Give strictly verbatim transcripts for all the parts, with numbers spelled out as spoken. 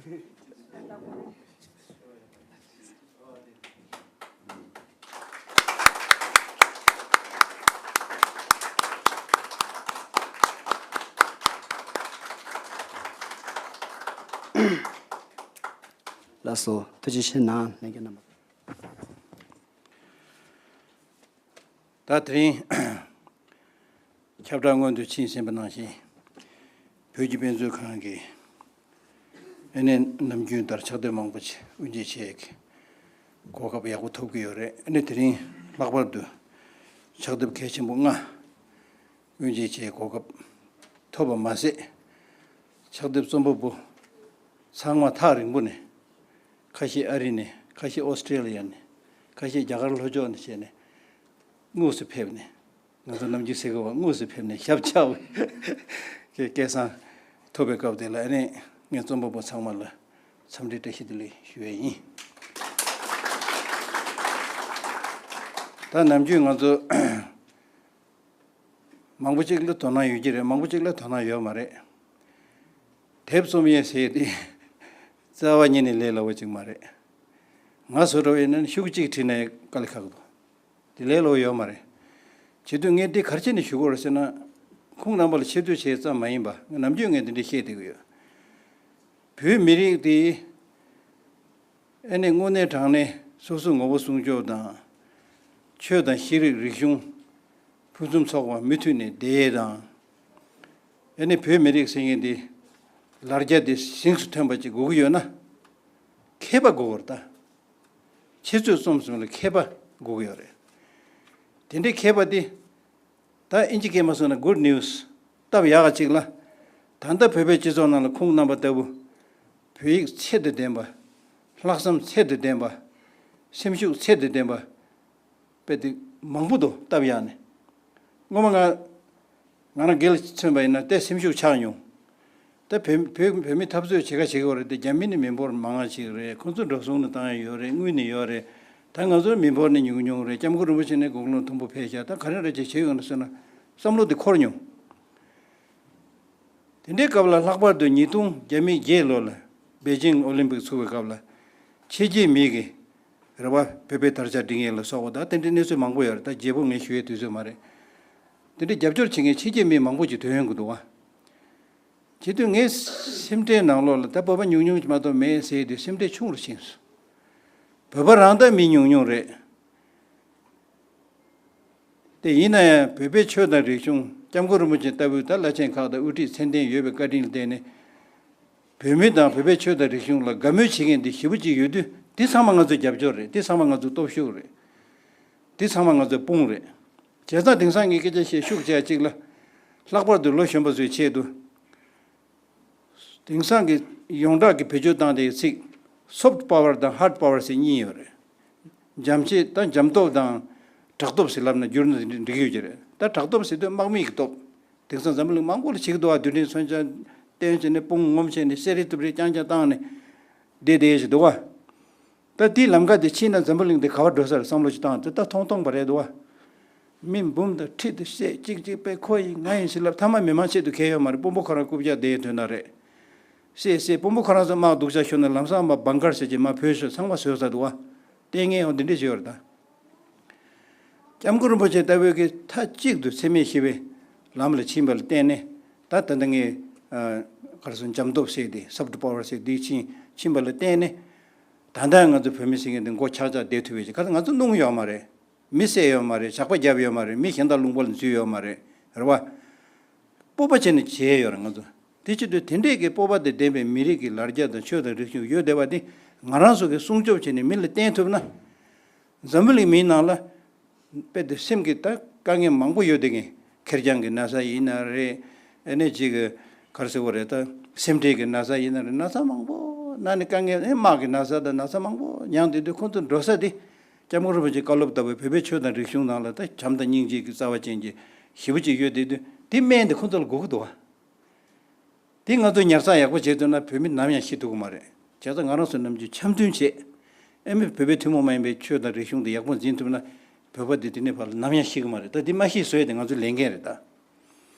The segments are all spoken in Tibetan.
ལགས་སོ། ཐུགས་རྗེ་ཆེ་གནང་། ལྷན་རྒྱས་རྣམ་པ། ད་དེ་རིང་ཁྱབ་བསྒྲགས་སྔོན་དུ་ཕྱིན་ཟིན་པ་ནང་བཞིན། བོད་ཀྱི་དཔེ་མཛོད་ཁང་གི་ཨ་ནི་ནམ་རྒྱུན་ལྟར་ཕྱག་དེབ་མང་པོ་ཅིག་དབུ་འབྱེད་བྱེད་ཀྱི་གོ་སྐབས་ཡག་པོ་ཐོབ་ཀྱི་ཡོད་རེད། ཨ་ནི་དེ་རིང་ལྷག་པར་དུ་ཕྱག་དེབ་གལ་ཆེན་པོ་ལྔ་དབུ་འབྱེད་བྱེད་གོ་སྐབས་ཐོབ་པ་མ་ཟད། ཕྱག་དེབ་རྩོམ་པ་པོ་ཚང་མ་ཐག་རིང་པོ་ནས། ཁ་ཤས་ཨ་རི་ནས། ཁ་ཤས་ཨོ་སི་ཀྲེ་ལི་ཡ་ནས། ཁ་ཤས་རྒྱ་གར་ལྷོ་ཕྱོགས་ནས་བྱས་ནས་དངོས་སུ་ཕེབས་ནས། ང་ཚོ་ནམ་རྒྱུན་ཟེར་གི་བ། དངོས་སུ་ཕེབས་ནས་ཞབས་བཅགས་པའི་སྐལ་བཟང་ཐོབ་པའི་སྐབས་དེ་ལ། ཨ་ནི་ངས་རྩོམ་པ་པོ་ཚང་མ་ལ་འཚམས་འདྲི་བཀྲ་ཤིས་བདེ་ལེགས་ཞུ་ཡས་ཡིན། ད་ནམ་རྒྱུན་ང་ཚོ་མང་པོ་ཅིག་ལ་དོ་སྣང་ཡོད་ཀྱི་རེད། མང་པོ་ཅིག་ལ་དོ་སྣང་ཡོད་མ་རེད། དེབ་རྩོམ་ཡས་ཟེར་དེ་རྩ་བ་ཉིད་ནས་ལས་སླ་བོ་ཅིག་མ་རེད། ང་བཟོ་འདྲ་བོ་ཡིན་ན་ཤོག་གཅིག་བྲིས་ནས་དཀའ་ལས་ཁག་འདུག། དེ་ལས་སླ་བོ་ཡོད་མ་རེད། བྱེད་དུས་ངས་འདི་ག་རེ་བྱས་ནས་ཞུ་དགོས་རེད་ཟེར་ན། ཁོང་རྣམ་པ་ལ་ཆེ་བསྟོད་བྱས་ཙམ་མ་ཡིན་པ། ནམ་རྒྱུན་ངས་འདི་འདྲ་བཤད་བསྡད་ཀྱི་ཡོད། བོད་མི་རིགས་འདི་ཨ་ནི་དངོས་གནས་དྲང་གནས་སོ་སོའི་ངོ་བོ་སྲུང་སྐྱོབ་དང་། ཆོས་དང་ཤེས་རིག་རིག་གཞུང་ཕུན་སུམ་ཚོགས་པ་མུ་མཐུད་ནས་བསྡད་དང་། ཨ་ནི་བོད་མི་རིགས་ཟེར་མཁན་འདི་ལ་རྒྱ་འདི་གཟེངས་སུ་ཐོན་པ་ཅིག་དགོས་ཀྱི་ཡོད་ན། མཁས་པ་དགོས་པ་རེད་ད། འཆད་རྩོད་རྩོམ་གསུམ་ལ་མཁས་པ་དགོས་ཀྱི་ཡོད་རེད། དེ་འདྲའི་མཁས་པ་འདི། ད་ཨིན་ཇི་སྐད་མ་སོང་ན་good news། སྟབས་ཡག་ག་ཅིག་ལ། ད་ལྟ་བོད་པའི་སྤྱི་ཚོགས་ནང་ལ་ཁོང་རྣམ་པ་ལྟ་བུ། བོད་ཡིག་ཚད་དང་ལྡན་པ། ལྷག་བསམ་ཚད་དང་ལྡན་པ། སེམས་ཤུགས་ཚད་དང་ལྡན་པ། དཔེ་དེ་མང་པོ་འདུག། སྟབས་ཡག་ནས། སྔོན་མ་ང་། ང་རང་སྒེར་ལ་མཚོན་པ་ཡིན་ན་དེ་སེམས་ཤུགས་ཆག་མྱོང་། ད་བོད་བོད་བོད་མི་འཐབ་རྩོད་བྱེད་ཁ་བྱེད་ཀྱི་ཡོད་རེད་དེ། རྒྱ་མི་ནི་མི་འབོར་མང་ང་ཞིག་རེད། ཁོང་ཚོ་འགྲོ་སོང་ནི་བཏང་ཡ་ཡོད་རེད། དངུལ་ནི་ཡོད་རེད། ད་ང་ཚོ་མི་འབོར་ནི་ཉུང་ཉུང་རེད། སྐྱབས་མགོན་རིན་པོ་ཆེ་ནི་དགུང་ལོ་མཐོན་པོ་ཕེབས་ཤག། ད་ག་རེ་འདྲ་ཅིག་བྱེད་ཡོང་ན་ཟེར་ན་བསམ་བློ་དེ་འཁོར་མྱོང་། དེ་འདྲའི་སྐབས་ལ་ལྷག་པར་དུ་ཉིས་སྟོང་བརྒྱ་མེད་བརྒྱད་ལོ་ལ་པེ་ཅིང་ཨོ་ལིམ་པིག་ཚུགས་པའི་སྐབས་ལ། ཕྱི་རྒྱལ་མི་གི་རེ་བ། བོད་པའི་དར་ཆ་སྒྲེང་ཡས་ལ་སོགས་པ་དང་། དེ་འདྲའི་གནས་ཚུལ་མང་པོ་ཡོད་རེད། ད་རྒྱས་པོ་ངས་ཞུ་ཡའི་དུས་ཚོད་མ་རེད། དེ་འདྲའི་རྒྱབ་སྐྱོར་བྱེད་མཁན་ཕྱི་རྒྱལ་མི་མང་པོ་ཅིག་ཐོན་ཡོང་གི་འདུག་བ། བྱེད་དུས་ངའི་སེམས་ཁྲལ་ནང་ལོགས་ལ་ད་བོད་པ་ཉུང་ཉུང་ཅིག་མ་གཏོགས་མེད་ཟེར་དུས་སེམས་ཁྲལ་ཆུང་རུ་ཕྱིན་སོང་། བོད་པ་རང་ད་མི་ཉུང་ཉུང་རེད། དེ་ཡིན་ན་ཡང་བོད་པའི་ཆོས་དང་རིག་གཞུང་། སྐྱབས་མགོན་རིན་པོ་ཆེ་ལྟ་བུའི་ད་བླ་ཆེན་ཁག་དང་དབུ་ཁྲིད་མཚན་ལྡན་ཡོད་པའི་བཀའ་དྲིན་ལ་བརྟེན་ནས། བོད་མི་དང་བོད་པའི་ཆོས་དང་རིག་གཞུང་ལ་དགའ་མོས་བྱེད་མཁན་འདི་ཞེ་པོ་ཅིག་ཡོད་དུས། འདི་ཚང་མ་ང་ཚོའི་རྒྱབ་སྐྱོར་རེད། འདི་ཚང་མ་ང་ཚོའི་སྟོབས་ཤུགས་རེད། འདི་ཚང་མ་ང་ཚོའི་དཔུང་རེད། བྱས་ཙང་དེང་སང་ངས་སྐད་ཆ་བཤད་ཤུགས་ཆེ་གཅིག་ལ། ལྷག་པར་དུ་ལོ་གཞོན་པ་ཚོའི་ཆེད་དུ། དེང་སང་གི་ཡོངས་གྲགས་ཀྱི་བེད་སྤྱོད་བཏང་དེའི་ཚིག། soft power དང་hard power ཟེར་གཉིས་ཡོད་རེད། འཇམ་བྱེད་དང་འཇམ་སྟོབས་དང་དྲག་སྟོབས་ཟེར་ལབ་ན་འགྱུར་ན་འགྲིག་གི་ཡོད་ཀྱི་རེད། ད་དྲག་སྟོབས་ཟེར་དུས་དམག་མི་གི་སྟོབས། དེང་སང་འཛམ་བུ་གླིང་མང་པོ་ལ་བྱེད་ཀྱི་འདུག་བ། རྡུལ་ཕྲན་མཚོན་ཆ་བཏོན་བྱས་ནས་དཔུང་ངོམ་བྱས་ནས་གསེར་རི་ཏུབ་རི་རྐྱང་རྐྱང་བཏང་ནས་བསྡད་བསྡད་ཞིག་འདུག་བ། ད་དེའི་ལམ་ཁ་དེ་ཕྱིན་ན་འཛམ་བུ་གླིང་འདི་ག་པར་འགྲོ་ས་རེད་བསམ་བློ་ཞིག་བཏང་། དེ་ད་མཐོང་མཐོང་པ་རེད་འདུག་བ། མི་འབུམ་དང་ཁྲི་དང་བཤད། གཅིག་གཅིག་པས་ཁོ་ཡིན་ང་ཡིན་ཟེར་ལབ། མཐའ་མ་མི་མང་ཆེད་དུ་ཁེལ་ཡོད་མ་རེད། དཔོན་པོ་ཁོ་རང་རྐུབ་བཀྱག་བསྡད་ཡོད་དོན་དག་རེད། བཤད་བཤད། དཔོན་པོ་ཁོ་རང་ཚོ་དམག་སྡུག་ཅག་ཤོར་ན་ལམ་སང་མ་བང་ཀར་ཟེར་གྱི་མ་བོད་ཤོར་ཚང་མ་བཟོས་ཚར་འདུག་བ། ལྟས་ངན་འོ་འདི་འདྲས་བྱས་ཡོད་རེད་ད། སྐྱབས་མགོན་རིན་པོ་ཆེ་ལྟ་བུའི་གི་མཐའ་གཅིག་ཏུ་འཚེ་མེད་ཞི་བའི་ལམ་ལ་ཕྱིན་པ་ལ་བརྟེན་ནས། ད་ད་ལྟ་ངས་ཨ་ག་རེ་ཟེར། འཇམ་སྟོབས་ཟེར་དེ། soft power ཟེར་དེ་ཕྱིན་ཕྱིན་པ་ལ་བརྟེན་ནས། ད་ལྟ་ང་ཚོ་བོད་མི་ཟེར་མཁན་དེ་མགོ་ཆག་ཆག་བསྡད་ཐུབ་པའི་ཆེད། ག་རེ་ང་ཚོ་སྣུང་ཡོད་མ་རེད། མི་བསད་ཡོད་མ་རེད། ཇག་པ་བརྒྱབ་ཡོད་མ་རེད། མི་གཞན་དག་ལུང་པ་ལ་འཛུལ་ཡོད་མ་རེད། རེད་བ། སྤོབས་པ་བྱས་ནས་བྱས་ཡོད་རེད་ང་ཚོ། དེ་བྱེད་དུས་དེ་འདྲས་ཀྱི་སྤོབས་པ་དང་ལྡན་པའི་མི་རིགས་ཀྱི་ལ་རྒྱ་དང་ཆོས་དང་རིག་གཞུང་ཡོད་བསྡད་པ་དེ་ང་རང་ཚོ་གིས་སྲུང་སྐྱོབ་བྱས་ནས་མི་ལ་བསྟན་ཐུབ་ན། འཛམ་བུ་གླིང་མིའི་ནང་ལ་དཔེ་དེ་སེམས་ཀྱི་ད་དཀའ་ངལ་མང་པོ་ཡོད་བསྡད་མཁན། ཁེར་རྐྱང་གི་ན་ཚ་ཡིན་ན་རེད། ཨ་ནི་གཅིག་གི་ག་རེ་ཟེར་དགོས་རེད། ད་སེམས་ཁྲལ་གྱི་ན་ཚ་ཡིན་ན་རེད། ན་ཚ་མང་པོ་ན་ནས་དཀའ་ངལ། ཨེ་དམག་གི་ན་ཚ་དང་ན་ཚ་མང་པོ་མྱངས་བསྡད་དུས། ཁོང་ཚོ་འགྲོ་ས་དེ་སྐྱབས་མགོན་རིན་པོ་ཆེའི་བཀའ་སློབ་ལྟ་བུའི་བོད་པའི་ཆོས་དང་རིག་གཞུང་ནང་ལ་ད་བྱམས་དང་སྙིང་རྗེ་གི་རྩ་བ་ཅན་གྱི་ཞེ་པོ་ཅིག་ཡོད་བསྡད་དུས། དེ་སྨན་དེ་ཁོང་ཚོ་ལ་དགོས་ཀྱི་འདུག་བ། དེ་ང་ཚོས་ཉར་ཚགས་ཡག་པོ་བྱེད་ཐུབ་ན་བོད་མི་ནམ་ཡང་ཤི་ཐུབ་ཀྱི་མ་རེད། བྱས་ཙང་ང་རང་ཚོ་ནམ་རྒྱུན་འཆམ་མཐུན་བྱེད། ཨ་ནི་བོད་པའི་ཐུན་མོང་མ་ཡིན་པའི་ཆོས་དང་རིག་གཞུང་དེ་ཡག་པོ་འཛིན་ཐུབ་ན། བོད་པ་འདི་དེ་ནས་ཕར་ལ་ནམ་ཡང་ཤི་གི་མ་རེད། ད་འདི་མ་ཤི་བཟོ་ཡས་དེ་ང་ཚོའི་ལས་འགན་རེད་ད།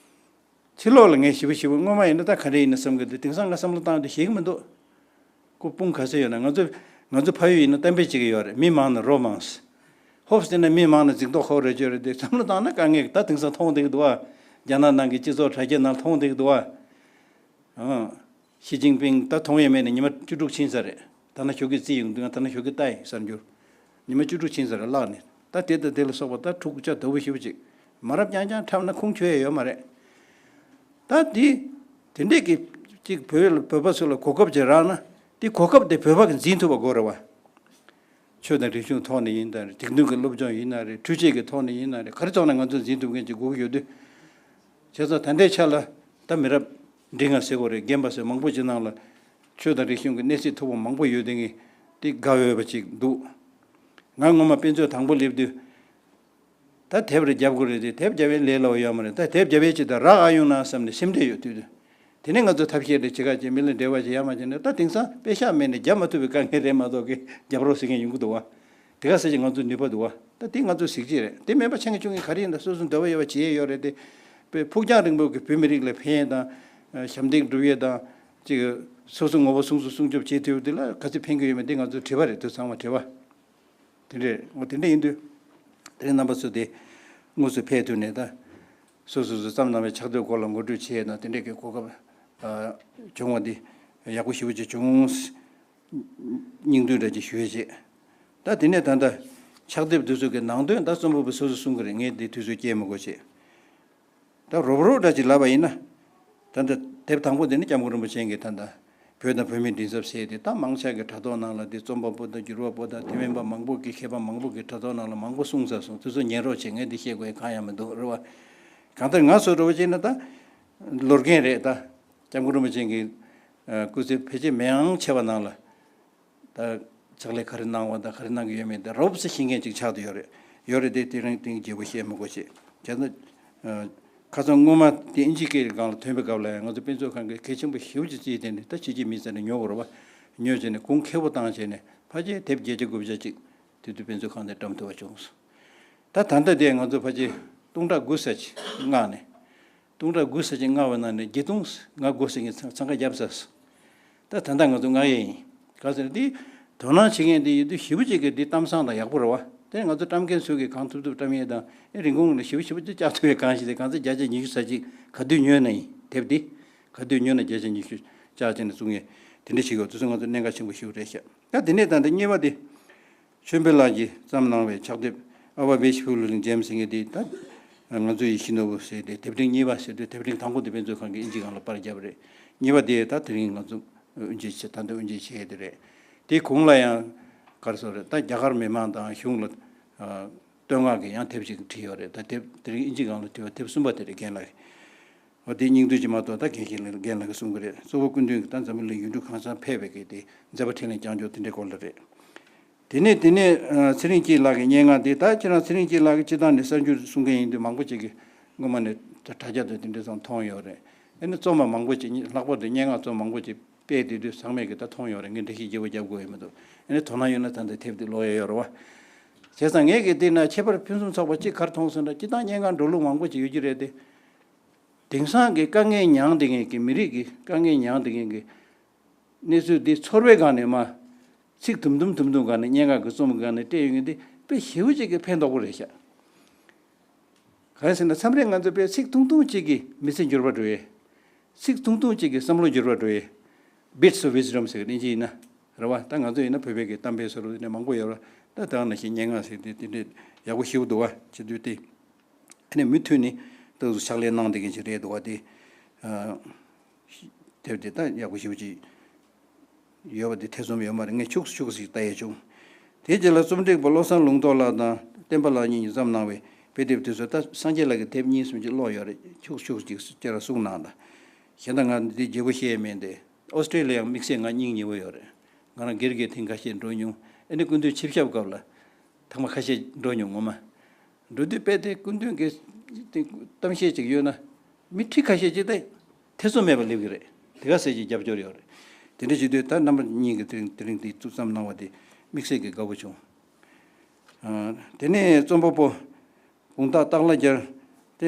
ཕྱི་ལོགས་ལ་ངས་ཞེ་པོ་ཞེ་པོ་སྔོན་མ་ཡིན་ན་ད་ག་འདྲ་ཡིན་ན་བསམ་གི་འདུག། དེང་སང་ང་བསམ་བློ་བཏང་དུས་ཤེས་ཀྱི་མི་འདུག། སྐུ་དཔུང་ག་ཚོད་ཡོད་ན། ང་ཚོ་ང་ཚོ་ཕ་ཡུལ་ཡིན་ན་གཏམ་དཔེ་གཅིག་ཡོད་རེད། མི་མང་ན་རོ་མང་། ཧོབ་སྟེ་ན་མི་མང་ན་འཛིང་ཐོག་ཁོག་རེ་བཅོས་རེད་དེ། བསམ་བློ་བཏང་ན་དཀའ་ངལ། ད་དེང་སང་མཐོང་བསྡད་ཀྱི་འདུག་བ། རྒྱ་ནག་ནང་གི་སྤྱི་ཚོགས་དྲ་རྒྱ་ནང་མཐོང་བསྡད་ཀྱི་འདུག་བ། ཨང་། ཞི་ཅིན་ཕིང་ད་མཐོང་ཡས་མེད་ནས་ཉི་མ་བཅུ་དྲུག་ཕྱིན་ས་རེད། ད་ནང་ཞོགས་ཀྱི་རྩིས་ཡོང་དུས་ང་ད་ནང་ཞོགས་ཀྱི་ལྟ་ཡི་གསར་འགྱུར། ཉི་མ་བཅུ་དྲུག་ཕྱིན་ས་རེད་བརླག་ནས། ད་དེ་དང་དེ་ལ་སོགས་པ་ད་འཁྲུག་ཆ་དོད་པོ་ཞེ་པོ་ཅིག་མ་རབས་རྐྱང་རྐྱང་འཁྲབ་ན་ཁུངས་འཁྱོལ་ཡས་ཡོད་མ་རེད། ད་དེ་དེ་འདྲས་ཀྱི་ཅིག་བོད་ལ་བོད་པ་ཚོ་ལ་གོ་སྐབས་ཅིག་རག་ན། དེ་གོ་སྐབས་དེ་བོད་པ་གིས་འཛིན་ཐུབ་པ་དགོས་རེད་བ། ཆོས་དང་རིག་གཞུང་ཐོག་ནས་ཡིན་ན་རེད། སྒྲིག་འདོན་གྱི་སློབ་སྦྱོང་ཡིན་ན་རེད། འཕྲུལ་ཆས་ཀྱི་ཐོག་ནས་ཡིན་ན་རེད། ག་རེ་ཐོག་ནས་ང་ཚོ་འཛིན་ཐུབ་མཁན་ཅིག་དགོས་ཀྱི་ཡོད་དུས། བྱས་ཙང་ད་ལྟའི་ཆ་ལ་ད་མི་རབས་འབྲིང་ང་ཟེར་དགོས་རེད། རྒན་པ་ཟེར་མང་པོ་ཅིག་ནང་ལ་ཆོས་དང་རིག་གཞུང་གི་གནས་ཚད་མཐོ་པོ་མང་པོ་ཡོད་དེ་ངས་དེ་དགའ་འོས་པ་ཅིག་འདུག་ང་སྔོན་མ་དཔེ་མཛོད་དང་པོ་སླེབས་དུས། ད་དེབ་རེ་རྒྱབ་དགོས་རེད་དེ། དེབ་རྒྱབ་ཡས་ལས་སླ་བོ་ཡོད་མ་རེད། ད་དེབ་རྒྱབ་ཡས་ཅིག་ད་རག་ཨ་ཡོང་ན་བསམ་ནས་སེམས་ཁྲལ་ཡོད་དུས། དེ་ནས་ང་ཚོ་ཐབས་ཤེས་རེ་བྱེད་ག་བྱེད། མི་ལ་འབྲེལ་བ་བྱེད་ཡ་མ་བྱས་ནས། ད་དེང་སང་པེ་ཤག་མེད་ནས་རྒྱབ་མ་ཐུབ་པའི་དཀའ་ངལ་རེད་མ་གཏོགས་ཀྱི་རྒྱབ་རོགས་ཟེར་མཁན་ཡོང་གི་འདུག་བ། དེ་ག་ཟེར་གྱི་ང་ཚོ་ནུས་པ་འདུག་བ། ད་དེ་ང་ཚོ་གཟི་བརྗིད་རེད། དེ་མེད་པ་ཆེ་ངེས་ཆུང་ངེས་ག་རེ་ཡིན། ད་སོ་སོ་འདོད་པ་ཡོད་པ་བྱེད་ཡས་ཡོད་རེད་དེ། དཔེ་ཕུགས་རྒྱང་རིང་པོ་གི་བོད་མི་རིགས་ལ་ཕན་ཡས་དང་། ཞབས་འདེགས་སྒྲུབ་ཡས་དང་། ཅིག་སོ་སོ་ངོ་བོ་སྲུང་སྐྱོབ་སྲུང་སྐྱོབ་བྱེད་ཐུབ་ཡས་དེ་ལ་ག་ཚོད་ཕན་གྱི་ཡོད་མེད་དེ་ང་ཚོ་དྲི་བ་རེད། དེ་ཚང་མ་དྲི་བ། དེ་འདྲས། འོ་དེ་འདྲས་ཡིན་དུས། དེ་རིང་རྣམ་པ་ཚོ་དེ་དངོས་སུ་ཕེབས་ཐུབ་ནས། ད་སོ་སོ་སོ་བརྩམས་གནང་བའི་ཕྱག་དེབ་སྐོར་ལ་ངོ་སྤྲོད་བྱེད་ཡས་དང་། དེ་འདྲས་ཀྱི་གོ་སྐབས་ཨ་བྱུང་བ་འདི་ཡག་པོ་ཞེ་པོ་ཅིག་བྱུང་། སྙིང་བསྡུས་འདྲ་ཅིག་ཞུ་ཡས་བྱས། ད་དེ་ནས་ད་ལྟ་ཕྱག་དེབ་དེ་ཚོ་གི་ནང་དོན་ད་རྩོམ་པ་པོ་སོ་སོ་གསུང་གི་རེད། ངས་འདི་དུས་ཚོད་སྐྱེལ་མི་དགོས་བྱས། ད་རོབ་རོབ་འདྲ་ཅིག་ལབ་པ་ཡིན་ན། ད་ལྟ་དེབ་དང་པོ་འདི་ནི་སྐྱབས་མགོན་རིན་པོ་ཆེ་གིས་ད་ལྟ་བོད་དང་བོད་མིའི་མགྲིན་ཚབ་ཟེར་ཏེ། ད་མང་ཆེ་གི་དྲ་ཐོག་ནང་ལ་འདི་རྩོམ་པ་པོ་དང་འགྱུར་བ་པོ་དང་དེ་མིན་པ་མང་པོ་གི་མཁས་པ་མང་པོ་གི་དྲ་ཐོག་ནང་ལ་མང་པོ་གསུངས་ཚར་སོང་། དེ་ཚོ་ཉན་རོགས་བྱེད། ངས་འདི་བཤད་དགོས་ཡ་གང་ཡང་མི་འདུག་རེད་བ། གང་ལྟར་ང་ཚོ་འདྲ་བོ་བྱས་ན་ད་ལོ་རྒན་རེད། ད་སྐྱབས་མགོན་རིན་པོ་ཆེ་གི་སྐུ་ཚེ་ཕལ་ཆེར་མི་ཡང་ཆེ་བ་ནང་ལ། ད་ཕྱག་ལས་ག་རེ་གནང་བ་དང་ག་རེ་གནང་གི་ཡོད་མེད་དེ་རོབ་ཙམ་ཤེས་མཁན་ཅིག་ཆགས་བསྡད་ཡོད་རེད། ཡོད་རེད་དེ། དེ་རིང་དེང་རྒྱལ་པོ་བཤད་མི་དགོས་ཤེས། བྱས་ན་ཨ་ཁ་སང་སྔོན་མ་དེ་ཨིན་ཇི་སྐད་སྒང་ལ་ཐོན་པའི་སྐབས་ལ་ཡང་ང་ཚོ་དཔེ་མཛོད་ཁང་གིས་གལ་ཆེན་པོ་ཞེ་པོ་ཅིག་བརྩིས་ཏེ་ནི། ད་ཕྱི་རྒྱལ་མི་ཚོ་ནས་ཉོ་དགོས་རེད་བ། ཉོས་བྱས་ནས་གོང་ཁེ་པོ་བཏང་བྱས་ནས་ཕལ་ཆེར་དེབ་བརྒྱད་བརྒྱ་དགུ་བརྒྱ་ཅིག་དེ་དུས་དཔེ་མཛོད་ཁང་ནས་བཀྲམ་ཐུབ་པ་བྱུང་སོང་། ད་ད་ལྟ་དེ་ང་ཚོ་ཕལ་ཆེར་སྟོང་ཕྲག་དགུ་ཙམ་ཅིག་མངགས་ནས། སྟོང་ཕྲག་དགུ་ཙམ་ཅིག་མངགས་པའི་ནང་ནས་བརྒྱད་སྟོང་ང་དགུ་ཙམ་ཅིག་འཚང་ཁ་བརྒྱབ་ཚར་སོང་། ད་ད་ལྟ་ང་ཚོ་མངགས་ཡས་ཡིན། གང་ཟེར་ན་དེ་དོ་སྣང་བྱེད་མཁན་དེ་ཡོད་དུས་ཞེ་པོ་ཅིག་གི་དེ་གཏམ་བཟང་དང་ཡག་པོ་རེད་བ། དེ་ང་ཚོ་བཀྲམ་མཁན་ཚོས་གི་གང་ཐུབ་ཐུབ་བཀྲམ་ཡས་དང་། ཨེ་རིན་གོང་ལ་ཞེ་པོ་ཞེ་པོ་ཅིག་བཅག་ཐུབ་ཡས་གང་ཞིག་དེ། གང་ཚེ་བརྒྱ་ཆ་ཉི་ཤུ་ཙམ་ཅིག་ག་དུས་ཉོས་ན་ཡིན། དེབ་དེ་ག་དུས་ཉོས་ན་བརྒྱ་ཆ་ཉི་ཤུ་བཅག་བྱས་ནས་བཙུགས་ཡས་དེ་འདྲ་ཞིག་ཡོད། དེ་ཚོ་ང་ཚོ་གནད་འགག་ཆེན་པོ་ཞེ་པོ་རེད་ཤག་ད་དེ་ནས་ད་ལྟ་གཉིས་པ་དེ། ཆོས་འཕེལ་ལགས་ཀྱིས་བརྩམས་གནང་བའི་ཕྱག་དེབ། ཨ་བ་བེ་ཤི་ཕུ་ལུ་ལིང་ཇེམ་ཟེར་མཁན་དེ། ད་ང་ཚོ་ཡི་ཤི་ནོ་བུ་ཟེར་ཏེ། དེབ་ཕྲེང་གཉིས་པ་ཟེར་དུས། དེབ་ཕྲེང་དང་པོ་དེ་དཔེ་མཛོད་ཁང་གིས་ཨིན་ཇི་སྒང་ལ་པར་བརྒྱབ་པ་རེད། གཉིས་པ་དེ་ད་དེ་རིང་ང་ཚོ་དབུ་འབྱེད་བྱེད། ད་ལྟ་དབུ་འབྱེད་བྱེད་ཡས་དེ་རེད། དེའི་གོང་ལ་ཡང་ག་རེ་ཟེར་རེད། ད་རྒྱ་གར་མི་མང་དང་གཞུང་ལ་ཨ་བསྟོད་བསྔགས་ཀྱི་ཡང་དེབ་ཅིག་བྲིས་ཡོད་རེད། ད་དེབ་དེ་རིང་ཨིན་ཇི་སྒང་ལ་བྲིས་པ་དེབ་གསུམ་པ་དེ་རེད། རྒན་ལགས། འོ་དེ་སྙིང་བསྡུས་ཅིག་མ་གཏོགས་ད་རྒན་ཞིག་ལ། རྒན་ལགས་ཀྱིས་གསུང་གི་རེད། གཙོ་བོ་སྐུ་མདུན་གྱིས་ད་འཛམ་བུ་གླིང་ཡུལ་གྲུ་གང་སར་ཕེབས་པའི་གི་དེ་མཛད་པ་འཕྲིན་ལས་བསྐྱངས་ཕྱོགས་དེ་འདྲའི་སྐོར་ལ་རེད། དེ་ནས་དེ་ནས་ཨ་ཚེ་རིང་སྐྱིད་ལགས་ཀྱི་སྙན་ངག་དེ། ད་ཁྱེད་རང་ཚེ་རིང་སྐྱིད་ལགས་ཀྱིས་སྤྱིར་བཏང་ནས་གསར་འགྱུར་གསུང་མཁན་ཡིན་དུས། མང་པོ་ཅིག་གིས་སྔོན་མ་ནས་ད་དྲ་རྒྱ་དང་དེ་འདྲ་ཚང་མཐོང་ཡོད་རེད། ཨ་ནི་རྩོམ་པ་མང་པོ་ཅིག་ལྷག་པར་དུ་སྙན་ངག་རྩོམ་མང་པོ་ཅིག་སྤེལ་བསྡད་དུས་ཚང་མས་གི་ད་མཐོང་ཡོད་རེད། ངས་འགྲེལ་བཤད་རྒྱས་པོ་རྒྱབ་དགོས་ཡོད་མི་འདུག་ཨ་ནི་དོ་སྣང་ཡོད་ན་ད་ལྟ་དེབ་དེ་ཀློག་ཡས་ཡོད་རེད་བ། བྱས་ཙང་ངས་གི་དེ་ན་ཁྱད་པར་ཕུན་སུམ་ཚོགས་པ་ཅིག་ག་རེ་མཐོང་སོང་ན། སྤྱིར་བཏང་སྙན་ངག་འགྲོ་ལུགས་མང་པོ་ཅིག་ཡོད་ཀྱི་རེད་དེ། དེང་སང་གི་དཀའ་ངལ་མྱངས་བསྡད་མཁན་གྱི་མི་རིགས་ཀྱི་དཀའ་ངལ་མྱངས་བསྡད་མཁན་གྱི་གནས་ཚུལ་འདི་ཚོར་བའི་སྒང་ནས། མ་ཚིག་དུམ་དུམ་དུམ་དུམ་སྒང་ནས་སྙན་ངག་གི་རྩོམ་གྱི་སྒང་ནས་སྤྲད་ཡོང་མཁན་འདི་དཔེ་ཞེ་པོ་ཅིག་གི་ཕན་ཐོགས་པོ་རེད་ཤག་གང་ཡིན་ཟེར་ན། མཚམས་རེ་ང་ཚོ་དཔེ་ཚིག་ཐུང་ཐུང་ཅིག་གིས་མི་ཚེ་འགྱུར་བ་འགྲོ་ཡས། ཚིག་ཐུང་ཐུང་ཅིག་གིས་བསམ་བློ་འགྱུར་བ་འགྲོ་ཡས། Bits of wisdom ཟེར་གི་ཨིན་ཇི་ཡིན་ན་རེད་བ། ད་ང་ཚོ་ཡིན་ན་བོད་པའི་གི་གཏམ་དཔེ་ཟེར་བ་དེ་འདྲ་མང་པོ་ཡོད་རེད། ད་དེ་ནང་བཞིན་སྙན་ངག་ཟེར་དེ་དེ་འདྲ་ཡག་པོ་ཞེ་པོ་འདུག་བ། བྱེད་དུས་དེ། ཨ་ནི་མུ་མཐུད་ནས་ཏོག་ཙམ་ཕྱག་ལས་གནང་བསྡད་མཁན་ཞིག་རེད་འདུག་བ། དེ་ཨ་དེབ་དེ་ད་ཡག་པོ་ཞེ་པོ་ཅིག་ཡོད་པ་དེ་ཐེ་ཚོམ་ཡོད་མ་རེད། ངས་ཁྱུག་ཙམ་ཁྱུག་ཙམ་ཞིག་ལྟ་ཡས་བྱུང་། དེའི་རྗེས་ལ་རྩོམ་སྒྲིག་པ་བློ་བཟང་ལུང་རྟོགས་ལགས་དང་བསྟན་པ་ལགས་གཉིས་ཀྱིས་བརྩམས་གནང་བའི་དཔེ་དེབ་དེ་ཚོ། ད་སངས་རྒྱས་ལགས་ཀྱི་དེབ་གཉིས་གསུམ་ཅིག་ཀློག་ཡོད་རེད། ཁྱུག་ཙམ་ཁྱུག་ཙམ་ཅིག་ཁྱེད་རང་གསུངས་གནང་དང་། གཞན་དག་ང་འདི་བརྗེ་པོ་བཤད་ཡས་མེད་དེ། ཨོ་སི་ཀྲི་ལི་ཡ་དམིགས་བསལ་ང་སྙིང་ཉེ་བོ་ཡོད་རེད། ང་རང་སྒེར་གྱི་ཐེངས་ཁ་ཤས་འགྲོ་མྱོང་། ཨ་ནི་སྐུ་མདུན་ཆིབས་ཞབས་སྐབས་ལ་ཐེངས་མ་ཁ་ཤས་འགྲོ་མྱོང་། ངོ་མ་འགྲོ་དུས་དཔེ་དེ་སྐུ་མདུན་གྱི་དེ་གཏམ་བཤད་ཅིག་ཡོད་ན། མི་ཁྲི་ཁ་ཤས་ཅིག་དེ་ཐེ་ཚོམ་མེད་པར་སླེབས་ཀྱི་རེད། དེ་ག་ཚད་ཅིག་རྒྱབ་སྐྱོར་ཡོད་རེད། དེ་འདྲ་བྱེད་དུས་ད་རྣམ་པ་གཉིས་ཀྱིས་དེ་རིང་དེ་རིང་དེ་བཙུགས་བརྩམས་གནང་བ་དེ་དམིགས་བསལ་གྱི་དགའ་པོ་བྱུང་། ཨ་དེ་ནས་རྩོམ་པ་པོ་དགོང་དག་སྟག་ལྷ་རྒྱལ་དེ་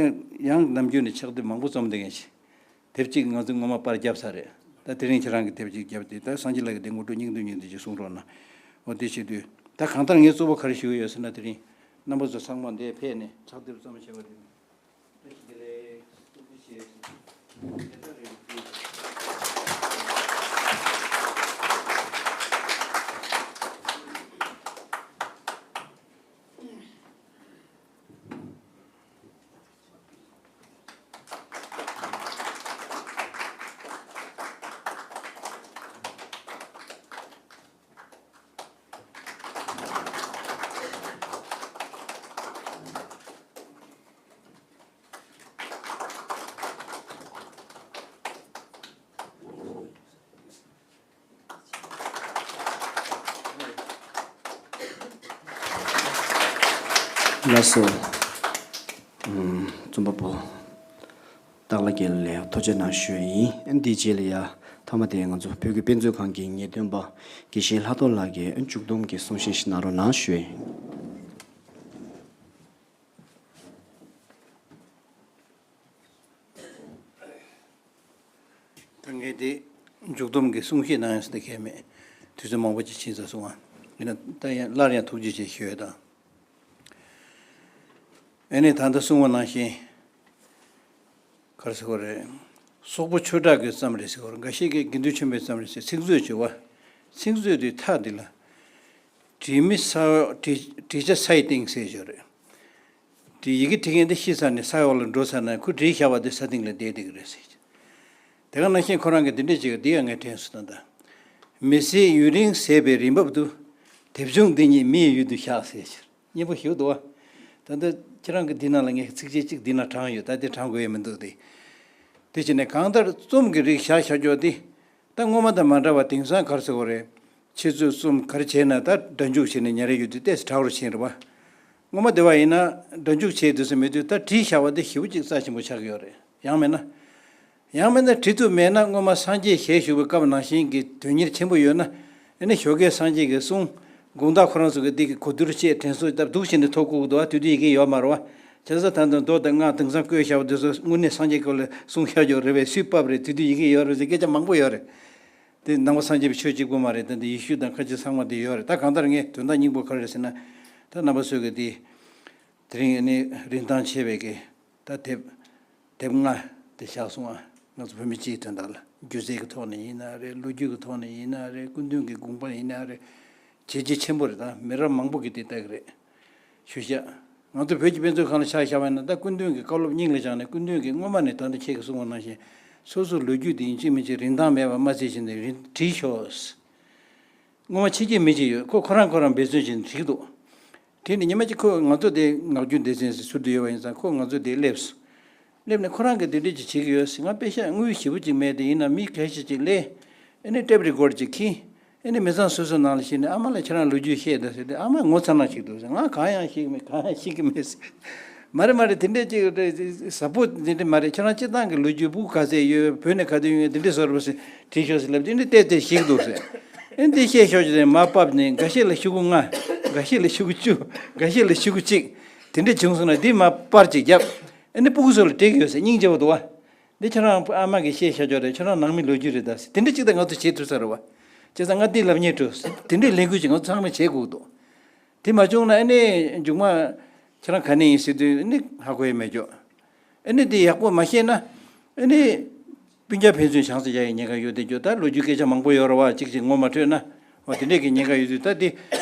ཡང་ནམ་རྒྱུན་ནས་ཕྱག་དེབ་མང་པོ་རྩོམ་བསྡད་མཁན་ཞིག་དེབ་གཅིག་ང་ཚོས་སྔོན་མ་པར་བརྒྱབ་ཚར་རེད། ད་དེ་རིང་ཁྱེད་རང་གི་དེབ་ཅིག་བརྒྱབ་སྟེ། ད་སངས་རྒྱས་ལགས་ཀྱི་དེབ་ངོ་སྤྲོད་སྙིང་བསྡུས་སྙིང་བསྡུས་ཅིག་གསུང་རོགས་གནང་། འོ་དེ་བྱེད་དུས་ད་གང་ལྟར་ངས་གཙོ་བོ་ག་རེ་ཞུ་གི་ཡོད་ཟེར་ན། དེ་རིང་རྣམ་པ་ཚོ་ཚང་མ་འདིར་ཕེབས་ནས་ཕྱག་དེབ་རྩོམ་བྱས་པ་དེ་བཀྲ་ཤིས་བདེ་ལེགས། ཐུགས་རྗེ་ཆེ། དེ་ལྟར་རེད། ལགས་སོ། ཨམ། རྩོམ་པ་པོ་སྟག་ལྷ་རྒྱལ་ལགས་ལ་ཐུགས་རྗེ་གནང་ཞུ་ཡ་ཡིན། ཨ་ནི་དེའི་རྗེས་ལ་ཡ་མཐའ་མ་དེ་ང་ཚོ་བོད་ཀྱི་དཔེ་མཛོད་ཁང་གི་ངེས་སྟོན་པ་དགེ་བཤེས་ལྷག་རྡོར་ལགས་ཀྱིས་མཇུག་སྡོམ་གྱི་གསུང་བཤད་ཞིག་གནང་རོགས་གནང་ཞུ་ཡ་ཡིན། ད་ངས་དེ་མཇུག་སྡོམ་གྱི་གསུང་བཤད་གནང་ཡང་ཟེར་ད་གལ་མེད། དུས་ཚོད་མང་པོ་ཅིག་ཕྱིན་ཚར་སོང་ང་། ཡིན་ན་ད་ཡང་སླར་ཡང་ཐུགས་རྗེ་ཆེ་ཞུ་ཡ་དང་། ཨ་ནི་ད་ལྟ་གསུངས་པ་ནང་བཞིན། ག་རེ་ཟེར་དགོས་རེད། སོག་པོ་ཆོས་གྲགས་ཀྱིས་བརྩམས་རེད་ཟེར་དགོས་རེད། འགའ་ཤས་ཀྱིས་དགེ་འདུན་ཆོས་འཕེལ་བརྩམས་རེད་ཟེར། ཚིག་མཛོད་བྱས་པ། ཚིག་མཛོད་དེའི་མཐའ་འདི་ལ། བྲིས་མི་ས་བྲིས་བྲིས་ཆ་ས་ཡི་སྟེང་ཟེར་ཞོར་རེད། དེ་ཡི་གེ་བྲི་མཁན་དེ་ཤི་ཚར་ནས་ས་འོག་ལ་འགྲོ་ཚར་ན། ཁོས་བྲིས་བཞག་པ་དེ་ས་སྟེང་ལ་བསྡད་བསྡད་ཀྱི་རེད་ཟེར། དེ་ག་ནང་བཞིན་ཁོ་རང་གིས་འདི་འདྲས་བྱེད་ཀྱི་འདི་ཡང་ངས་དྲན་སོང་ད་ལྟ། མི་ཚེ་ཡུན་རིང་ཟད་པའི་རིན་འབབ་ཏུ། དེབ་ཆུང་འདི་ཉིད་མིའི་ཡུལ་དུ་བཞག་ཟེར། སྙན་པོ་ཞིག་འདུག་བ། ད་ལྟ་ཁྱེད་རང་གི་འདི་ནང་ལ་ངས་ཚིགས་བཅད་གཅིག་འདི་ན་དྲངས་ཡོད། ད་དེ་དྲངས་དགོས་ཡ་མི་འདུག་སྟེ། དེ་བྱས་ནས་གང་ལྟར་རྩོམ་གྱི་རིགས་བཞག་བཞག་ཀྱོག་འདི། ད་སྔོན་མ་དང་མ་འདྲ་བ། དེང་སང་ག་རེ་ཟེར་དགོས་རེད། ཆེད་བཙུགས་རྩོམ་ག་རེ་བྱས་ན་ད་སྒྲ་འཇུག་བྱས་ནས་ཉར་ཡ་ཡོད་དུས་ཏོག་ཙམ་དྲག་རུ་ཕྱིན་རེད་བ། སྔོན་མ་དེ་བ་ཡིན་ན་སྒྲ་འཇུག་བྱས་དུས་ཙམ་མེད་དུས། ད་བྲིས་བཞག་པ་དེ་ཞེ་པོ་ཅིག་རྩ་ཆེན་པོ་ཆགས་ཀྱི་ཡོད་རེད། ཡང་མིན་ན། ཡང་མིན་ན་བྲིས་ཐུབ་མེད་ན། སྔོན་མ་སངས་རྒྱས་ཞལ་བཞུགས་པའི་སྐབས་ནང་བཞིན་གྱི་དོན་གཉེར་ཆེན་པོ་ཡོད་ན། ཨ་ནི་ཞོགས་ཀས་སངས་རྒྱས་ཀྱི་གསུང་དགོང་དག་ཁོ་རང་ཚོ་གི་འདི་གི་གོ་བསྡུར་བྱས། དྲན་གསོ་བཏབ་འདུག་བྱས་ནས་ཐོ་བཀོད་འདུག་བ། དེ་དུས་ཡི་གེ་ཡོད་མ་རེད་བ། བྱས་ཙང་ད་ལྟ་མདོ་དང་སྔགས་དེང་སང་བཀོད་བཞག་པ་དེ་ཚོ་དངོས་གནས་སངས་རྒྱས་སྐབས་ལ་གསུང་བཞག་ཀྱོག་རེད་པས། སུས་ཕབ་རེད། དེ་དུས་ཡི་གེ་ཡོད་རེད་ཟེར་སྐད་ཆ་མང་པོ་ཡོད་རེད། དེ་ནང་པ་སངས་རྒྱས་པའི་ཆོས་གཅིག་པུ་མ་རེད། ད་འདི་ཡེ་ཤུ་དང་ཁ་ཆེ་ཚང་མ་དེ་ཡོད་རེད། ད་གང་ལྟར་ངས་དོན་དག་སྙིང་པོ་ག་རེ་རེད་ཟེར་ན། ད་རྣམ་པ་ཚོས་གི་དེ་དེ་རིང་ཨ་ནི་རིན་ཐང་ཆེ་བའི་གི་ད་དེབ། དེབ་ལྔ་དེ་བཞག་སོང་ང་། ང་ཚོ་བོད་མི་སྤྱིའི་དོན་དག་ལ། སྒྱུ་རྩལ་གྱི་ཐོག་ནས་ཡིན་ན་རེད། ལོ་རྒྱུས་ཀྱི་ཐོག་ནས་ཡིན་ན་རེད། སྐུ་མདུན་གྱི་དགོངས་པ་ཡིན་ན་རེད། བྱས་རྗེས་ཆེན་པོ་རེད། ད་མི་རབས་མང་པོ་གིས་དེ་ལྟ་གི་རེད། ཞུ་བཞག། ང་ཚོ་བོད་ཀྱི་དཔེ་མཛོད་ཁང་ལ་ཆ་བཞག་པ་ཡིན་ན། ད་སྐུ་མདུན་གྱི་བཀའ་སློབ་སྙིང་ལ་བཅངས་ནས། སྐུ་མདུན་གྱིས་སྔོན་མ་ནས་ད་ལྟ་ཁྱེད་ཀྱིས་གསུངས་པ་ནང་བཞིན་སོ་སོའི་ལོ་རྒྱུས་དེ་ཡིན་གཅིག་མིན་གཅིག་རིན་ཐང་མེད་པ་མ་བརྩི་བྱས་ནས་རིན་བྲིས་ཤོག། སྔོན་མ་ཕྱི་རྒྱལ་མི་གཅིག་ཡོད། ཁོ་ཁོ་རང་ཁོ་རང་འབད་བརྩོན་བྱས་ནས་བྲིས་འདུག། བྲིས་ནས་ཉི་མ་གཅིག་ཁོས་ང་ཚོ་དེ་ངག་རྒྱུན་སྡེ་ཚན་ཟེར་ཟུར་དུ་ཡོད་པ་ཡིན་ཙང་། ཁོས་ང་ཚོ་དེ་སླེབས་སོང་། སླེབས་ནས་ཁོ་རང་གིས་དེ་འདྲས་ཅིག་བྱེད་ཀྱི་ཡོད་ཟེར། ང་པེ་ཤག་དངུལ་ཞེ་པོ་ཅིག་མེད་དེ། ཡིན་ན་མི་ཁ་ཤས་ཅིག་སླེབས། ཨ་ནི་ཊེབ་རི་ཀོཌ་ཅིག་ཁྱེར། ཨ་ནི་མི་ཚང་སོ་སོའི་ནང་ལ་ཕྱིན་ནས། ཨ་མ་ལགས་ཁྱེད་རང་ལོ་རྒྱུས་ཤེས་དང་ཟེར་ཏེ། ཨ་མ་ངོ་ཚ་ན་ཞིག་འདུག་ཟེར། ང་གང་ཡང་ཤེས་ཀྱི་མེད། གང་ཡང་ཤེས་ཀྱི་མེད་ཟེར། མ་རེད་མ་རེད། དེ་འདྲས་ཅིག་རེད་ཟེར་པོ་དེ་འདྲས་མ་རེད། ཁྱེད་རང་སྤྱིར་བཏང་གི་ལོ་རྒྱུས་སྤུ་གུ་ག་ཚད་ཡོད། བོད་ནས་ག་དུས་ཡོང་ཡོད། དེ་འདྲས་བཟོ་རེད་པ་ཟེར། བྲིས་ཤོག་ཟེར་ལབ་དུས། འདི་ཏོག་ཙམ་ཞིག་འདུག་ཟེར། ཨེ་འདི་བཤད་ཤོག་ཅེས་ཟེར་མར་ཕབ་ནས། འགའ་ཤས་ལ་ཤོག་གུ་ལྔ། འགའ་ཤས་ལ་ཤོག་གུ་བཅུ། འགའ་ཤས་ལ་ཤོག་གུ་གཅིག། དེ་འདྲ་བྱུང་སོང་ན་འདི་མར་པར་ཅིག་བརྒྱབ། ཨེ་འདི་སྤུ་གུ་ཚོ་ལ་སྤྲད་ཀྱི་ཡོད་ཟེར། སྙིང་རྗེ་པོ་འདུག་བ། འདི་ཁྱེད་རང་ཨ་མ་གིས་བཤད་ཤོག་ཅོག་རེད། ཁྱེད་རང་ནང་མི་ལོ་རྒྱུས་རེད་ད་ཟེར། དེ་འདྲ་ཅིག་ད་ང་ཚོ་བྱེད་ཐུབ་ས་རེད་བ། བྱས་ཙང་ང་འདི་ལབ་སྙིང་བྲོ། དེ་འདྲའི་ལས་འགུལ་ཅིག་ང་ཚོ་ཚང་མས་བྱེད་དགོས་འདུག། དེ་མ་བྱུང་ན་ཨ་ནི་མཇུག་མ་ཁྱེད་རང་ག་ནས་ཡིན་ཟེར་དུས། ཨ་ནི་ཧ་གོ་ཡ་མེད་ཀྱོག། ཨ་ནི་དེ་ཡག་པོ་མ་ཤེས་ན། ཨ་ནི་སྤུན་ཀྱག་ཕན་ཚུན་བྱམས་བརྩེ་རྒྱག་ཡའི་ཉེན་ཁ་ཡོད་དེ་ཀྱོག། ད་ལོ་རྒྱུས་སྐད་ཆ་མང་པོ་ཡོད་རེད་བ། གཅིག་གཅིག་ངོ་མ་འཕྲོད་ན། འོ་དེ་འདྲས་ཀྱི་ཉེན་ཁ་ཡོད་དུས། ད་དེ་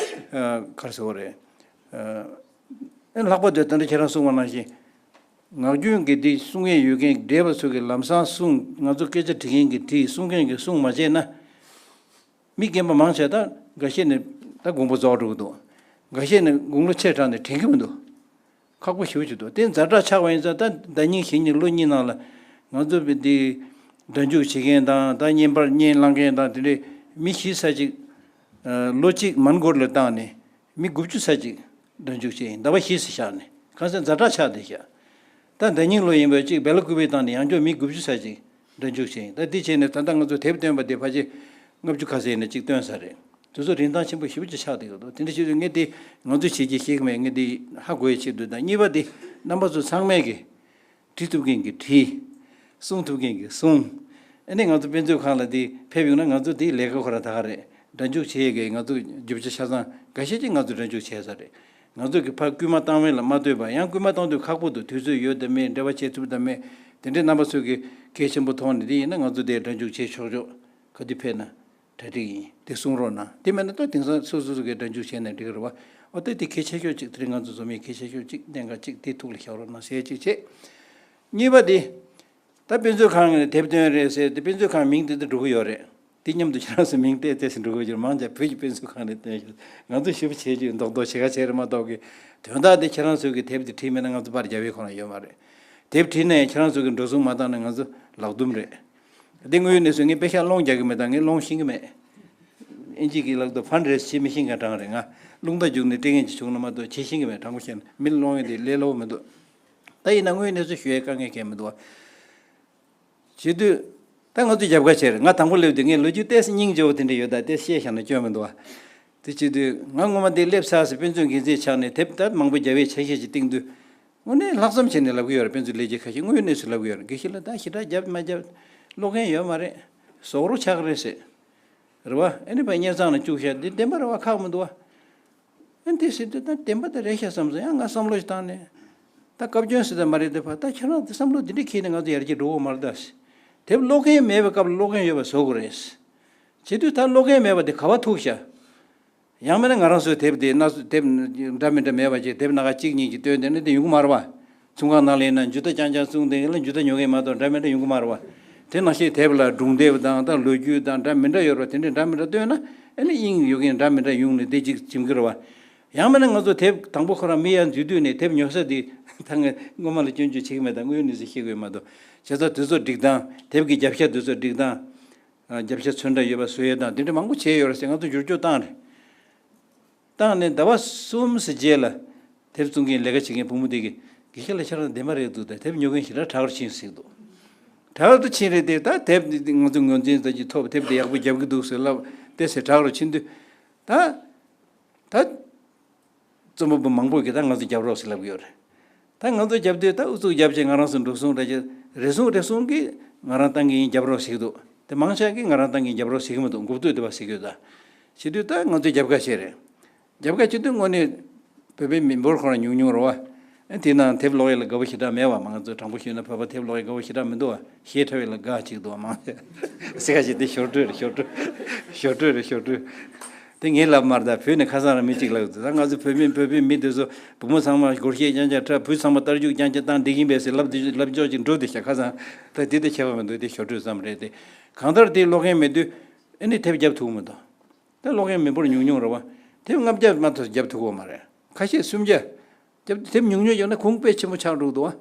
ཨ་ག་རེ་ཟེར་དགོས་རེད། ཨ་ཨ་ལྷག་པར་དུ་ད་ལྟ་ཁྱེད་རང་གསུངས་པ་ནང་བཞིན། ངག་རྒྱུན་གྱི་འདི་གསུང་མཁན་ཡོད་མཁན་བགྲེས་པ་ཚོ་གིས་ལམ་སང་གསུངས། ང་ཚོ་སྐད་ཆ་འདྲི་མཁན་གྱིས་འདྲི། གསུང་མཁན་གྱིས་གསུང་། མ་བྱས་ན། མི་རྒན་པ་མང་ཆེ་ད་འགའ་ཤས་ནས་ད་དགོངས་པ་རྫོགས་འགྲོ་གི་འདུག། འགའ་ཤས་ནས་དགུང་ལོ་ཆེ་དྲགས་ནས་དྲན་གྱི་མི་འདུག། ཁག་པོ་ཞེ་པོ་ཅིག་འདུག། དེ་ཛ་དྲག་ཆགས་པ་ཡིན་ཙང་། ད་ཟླ་ཉིན་གཞེས་ཉིན་ལོ་གཉིས་ནང་ལ་ང་ཚོ་འདི་སྒྲ་འཇུག་བྱེད་མཁན་དང་། ད་བརྙན་པར་བརྙན་བླངས་མཁན་དང་དེ་འདྲའི་མི་བཞི་ཙམ་ཅིག། ཨ་ལོ་གཅིག་མོན་གྷོ་ལ་བཏང་ནས། མི་དགུ་བཅུ་ཙམ་ཅིག་སྒྲ་འཇུག་བྱས་ཡིན། ཟླ་བ་བཞི་ཙམ་བཞག་ནས། གང་ཟག་ཛ་དྲག་ཆགས་བསྡད་ཤག། ད་ཟླ་ཉིན་ལོ་ཡིན་པ་ཅིག་སྦེལ་ཀོབ་བཏང་ནས་ཡང་བསྐྱར་མི་དགུ་བཅུ་ཙམ་ཅིག་སྒྲ་འཇུག་བྱས་ཡིན། ད་འདི་བྱས་ནས་ད་ལྟ་ང་ཚོ་དེབ་བཏོན་པ་དེ་ཕལ་ཆེར་ལྔ་བཅུ་ཁ་ཤས་ནས་ཅིག་བཏོན་ཚར་རེད། དེ་ཚོ་རིན་ཐང་ཆེན་པོ་ཞེ་པོ་ཅིག་ཆགས་བསྡད་ཡོད་འདུག། དེ་འདྲ་བྱེད་དུས་ངས་དེ་ང་ཚོས་བྱེད་ཀྱི་ཤེས་ཀྱི་མེད། ངས་དེ་ཧ་གོ་ཡའི་ཆེད་དུ་དང་། གཉིས་པ་དེ་རྣམ་པ་ཚོ་ཚང་མས་ཀྱི་འབྲི་ཐུབ་མཁན་གྱིས་བྲིས། གསུང་ཐུབ་མཁན་གྱིས་གསུངས། ཨ་ནི་ང་ཚོ་དཔེ་མཛོད་ཁང་ལ་འདི་ཕེབས་ཡོང་ན་ང་ཚོ་འདི་ལས་ཀ་ཁོ་རང་ད་ག་རེད། སྒྲ་འཇུག་བྱེད་ཡས་ཀྱི་ང་ཚོ་རྒྱུ་ཆ་ཆ་ཚང་འགའ་ཤས་ཅིག་ང་ཚོ་སྒྲ་འཇུག་བྱས་ས་རེད། ང་ཚོ་གི་ཕར་སྐུལ་མ་བཏང་བས་ལ་མ་ལྟོས་པར་ཡང་སྐུལ་མ་བཏང་དུས་ཁག་པོ་འདུག་དུས་ཚོད་ཡོད་དམ་མེད། འབྲེལ་བ་བྱེད་ཐུབ་དམ་མེད། དེ་འདྲའི་རྣམ་པ་ཚོ་གི་གལ་ཆེན་པོ་མཐོང་ནས། དེ་ཡིན་ན་ང་ཚོ་དེ་སྒྲ་འཇུག་བྱེད་ཆོག་ཆོག་ག་དུས་ཕེབས་ན་གྲ་སྒྲིག་ཡིན། དེ་གསུང་རོགས་གནང་། དེ་མེད་ན་ད་དེང་སང་སོ་སོ་སོ་གི་སྒྲ་འཇུག་བྱས་ནས་འགྲིག་གི་རེད་བ། འོ་ད་དེ་གལ་ཆེ་ཤོས་གཅིག་དེ་རིང་ང་ཚོ་འཛོམས་ཡས་གལ་ཆེ་ཤོས་གཅིག་གནད་འགག་གཅིག་དེ་ཐུགས་ལ་བཞག་རོགས་གནང་ཟེར་གཅིག་བྱས། གཉིས་པ་དེ། ད་དཔེ་མཛོད་ཁང་ནས་དེབ་བཏོན་རེད་ཟེར་ཏེ་དཔེ་མཛོད་ཁང་མིང་དེ་ད་འགྲོ་གི་ཡོད་རེད། དེ་མཉམ་དུ་ཁྱེད་རང་ཚོ་མིང་བལྟས་བལྟས་སུ་འགྲོ་དགོས་ཀྱི་རེད། མང་ཆེ་བོད་ཀྱི་དཔེ་མཛོད་ཁང་ནས་བཏོན་ཤག་ང་ཚོ་ཞེ་པོ་བྱེད་རྒྱུ་མདོག་མདོག་བྱེད་ག་བྱེད་རེད་མ་གཏོགས་ཀི། དོན་དག་དེ་ཁྱེད་རང་ཚོ་གི་དེབ་དེ་བྲིས་མེད་ན་ང་ཚོ་པར་རྒྱབ་ཡས་ཁོ་རང་ཡོད་མ་རེད། དེབ་བྲིས་ནས་ཁྱེད་རང་ཚོ་གི་འགྲོ་སོང་མ་བཏང་ན་ང་ཚོ་ལག་རྡུམ་རེད། དེ་དངོས་ཡོད་གནས་ཚུལ་ངས་དཔེ་ཤག་སློང་རྒྱག་གི་མེད། ད་ངས་སློང་ཤེས་གི་མེད། ཨིན་ཇི་གི་ལག་ཏུ་ཕན་རེས་བྱེད་མི་ཤེས་མཁན་གྲངས་རེད། ང་རླུང་རྟ་རྒྱུག་ནས་སྤྲད་མཁན་ཅིག་བྱུང་ན་མ་གཏོགས་བྱེད་ཤེས་གི་མེད། དྲང་པོ་བཤད་ན་མི་ལ་སློང་ཡས་དེ་ལས་སླ་བོ་མི་འདུག་ད་ཡིན་ན་དངོས་ཡོད་གནས་ཚུལ་ཞུ་ཡས་དཀའ་ངལ་གང་མི་འདུག་བ། བྱེད་དུས། ད་ང་ཚོ་རྒྱབ་ཁ་བྱས་རེད། ང་དང་པོ་སླེབས་དུས་ངས་ལོ་རྒྱུས་ཏོག་ཙམ་སྙིང་རྗེ་བོ་དེ་འདྲ་ཡོད། ད་ཏོག་ཙམ་བཤད་བཞག་ན་སྐྱོན་མི་འདུག་བ། དེ་བྱེད་དུས་ང་སྔོན་མ་འདི་སླེབས་ཚར་ཟེར་དཔེ་མཛོད་འགན་འཛིན་ཆགས་ནས་དེབ་ད་མང་པོ་རྒྱབ་ཡས་ཆ་ཤས་ཅིག་བཏིང་དུས། དངོས་གནས་ལྷག་བསམ་བྱས་ནས་ལབ་གི་ཡོད་རེད། དཔེ་མཛོད་ལས་བྱེད་ཁ་ཤས་དངོས་ཡོད་གནས་ཚུལ་ལབ་གི་ཡོད་རེད། དགེ་བཤེས་ལགས་ད་ཞེ་དྲག་རྒྱབ་མ་རྒྱབ་ཀློག་མཁན་ཡོད་མ་རེད། ཟོག་རོ་ཆགས་ཀྱི་རེད་ཟེར། རེད་བ། ཨ་ནི་ཕར་གཉེར་ཚང་ལ་བཅུག་བཞག་འདི་བདེན་པ་རེད་བ། ཁག་མི་འདུག་བ། ཨ་འདི་ཟེར་དུས་ད་བདེན་པ་ད་རེད་ཤག་བསམ་སོང་། ཡང་ང་བསམ་བློ་ཞིག་བཏང་ནས། ད་སྐབས་བསྐྱོན་ཟེར་ད་མ་རེད་དེ་ཕ། ད་ཁྱེད་རང་དེ་བསམ་བློ་འདི་འདྲ་འཁྱེར་ནས་ང་ཚོ་ཡར་རྒྱས་འགྲོ་གི་མ་རེད་ད་ཟེར། དེབ་ཀློག་མཁན་མེད་པའི་སྐབས་ལ་ཀློག་མཁན་ཡོད་པ་བཟོ་དགོས་རེད། བྱེད་དུས་ད་ཀློག་མཁན་མེད་པ་དེ་ག་པར་ཐུག་ཤག་ཡང་མིན་ན་ང་རང་ཚོའི་དེབ་དེ་སྣ་ཚོགས་དེབ་འདྲ་མི་འདྲ་མེད་པ་ཅིག་དེབ་སྣ་ཁ་གཅིག་གཉིས་ཀྱིས་བཏོན་བསྡད་ན་དེ་ཡོང་གི་མ་རེད་བ། ཚོང་ཁང་ནང་ལ་ཡིན་ན་འཇུ་བརྟ་རྐྱང་རྐྱང་བཙོང་དེ་ལ་འཇུ་བརྟ་ཉོ་མཁན་མ་གཏོགས་འདྲ་མི་འདྲ་ཡོང་གི་མ་རེད་བ། དེ་ནང་བཞིན་དེབ་ལ་སྒྲུང་དེབ་དང་ད་ལོ་རྒྱུས་དང་འདྲ་མི་འདྲ་ཡོད་རེད་བ། དེ་འདྲ་འདྲ་མི་འདྲ་བཏོན་ན་ཨ་ནི་དབྱིངས་ཡོད་མཁན་འདྲ་མི་འདྲ་ཡོང་ནས་དེ་གཅིག་འཛིན་གི་རེད་བ། ཡང་མིན་ན་ང་ཚོ་དེབ་དང་པོ་ཁོ་རང་མི་ཡར་འཛུལ་དུས་ནས་དེབ་ཉོ་ས་དེ་ད་ངས་སྔོན་མ་ལ་སྐྱོན་བརྗོད་བྱེད་ཀྱི་མེད། ད་དངོས་ཡོད་གནས་ཚུལ་བཤད་དགོས་མ་གཏོགས་བྱས་ཙང་དེ་ཚོ་སྒྲིག་སྟངས་དེབ་ཀྱི་རྒྱབ་ཤ་དེ་ཚོ་སྒྲིག་སྟངས། རྒྱབ་ཤ་ཚོན་ཁྲ་ཡོད་པ་བཟོ་ཡས་དང་དེ་འདྲ་མང་པོ་བྱས་ཡོད་རེད་ཟེར། ང་ཚོ་བསྒྱུར་བཅོས་བཏང་རེད། བཏང་ནས་ཟླ་བ་གསུམ་ཙམ་རྗེས་ལ་དེབ་བཙོང་མཁན་ལས་ཀ་བྱེད་མཁན་བུ་མོ་དེ་གིས་དགེ་བཤེས་ལགས་ཁྱེད་རང་བདེན་པ་རེད་འདུག་ད་དེབ་ཉོ་མཁན་ཞེ་དྲག་དྲག་རུ་ཕྱིན་ཟེར་འདུག་དྲག་རུ་ཕྱིན་རེད་དེ། ད་དེབ་འདི་ང་ཚོ་ངོས་འཛིན་ཙམ་ཅིག་ཐོབ། དེབ་དེ་ཡག་པོ་རྒྱབ་ཀྱི་འདུག་ཟེར་ལབ་དེ་ཟེར་དྲག་རུ་ཕྱིན་དུས། ད། ད། རྩོམ་པ་པོ་མང་པོ་གིས་ད་ང་ཚོ་རྒྱབ་རོགས་ཟེར་ལབ་ཀྱི་ཡོད་རེད། ད་ང་ཚོ་རྒྱབ་དུས་ད་ཨུ་ཚུགས་རྒྱབ་བྱས་ང་རང་ཚོ་འགྲོ་སོང་འདྲ་ཅིག་རེ་ཟུང་རེ་ཟུང་གིས་ང་རང་བཏང་གི་ཡིན། རྒྱབ་རོགས་ཟེར་གྱི་འདུག་དེ་མང་ཆེ་གིས་ང་རང་བཏང་གི་ཡིན། རྒྱབ་རོགས་ཟེར་གྱི་མི་འདུག་མགོ་བསྟོད་དེ་བ་ཟེར་གྱི་ཡོད། ད་བྱེད་དུས་ད་ང་ཚོས་རྒྱབ་ཁ་བྱས་རེད། རྒྱབ་ཁ་བྱེད་དུས་དངོས་གནས་བོད་པའི་མི་འབོར་ཁོ་རང་ཉུང་ཉུང་རེད་བ། ཨ་དེ་ནང་དེབ་ཀློག་ཡས་ལ་དགའ་པོ་ཞེ་དྲག་མེད་བ། ང་ཚོ་དྲང་པོ་ཞུས་ན་བོད་པ་དེབ་ཀློག་ཡས་དགའ་པོ་ཞེ་དྲག་མི་འདུག་བ། ཤེས་ཁྲ་བའི་ལ་དགའ་གཅིག་འདུག་བ་མང་ཆེ། ཟེར་ག་ཞིག་དེ་ཞོར་འཕྲོས་རེད། ཞོར་འཕྲོས། ཞོར་འཕྲོས་རེད། ཞོར་འཕྲོས། དེ་ངས་ལབ་མ་རེད། ད་བོད་ནས་ཁ་སང་རང་མི་གཅིག་ལབ་ཡོད། ད་ང་ཚོ་བོད་མི་བོད་པའི་མི་དེ་ཚོ་བུ་མོ་ཚང་མ་སྒོར་གཞས་རྐྱང་རྐྱང་འཁྲབ། བུ་ཚང་མ་རྟ་རྒྱུག་རྐྱང་རྐྱང་བཏང་བསྡད་ཀྱིན་པས་ཟེར་ལབ་དེ་ལབ་ཕྱོགས་ཅིག་འགྲོ་བསྡད་ཤག་ཁ་སང་། ད་དེ་དེ་ཁྱད་པར་མི་འདུག་དེ་ཞོར་འཕྲོས་ཙམ་རེད་དེ། གང་ལྟར་དེ་ཀློག་མཁན་མེད་དུས་ཨ་ནི་དེབ་རྒྱབ་ཐུབ་མི་འདུག་ད་ཀློག་མཁན་མི་འབོར་ཉུང་ཉུང་རེད་བ། དེབ་ལྔ་བརྒྱ་མ་གཏོགས་རྒྱབ་ཐུབ་ཀྱི་ཡོད་མ་རེད། ཁ་ཤས་སུམ་བརྒྱ། རྒྱབ་དེབ་ཉུང་ཉུང་ཡོད་ན་གོང་དཔེ་ཆེན་པོ་ཆགས་འགྲོ་གི་འདུག་བ།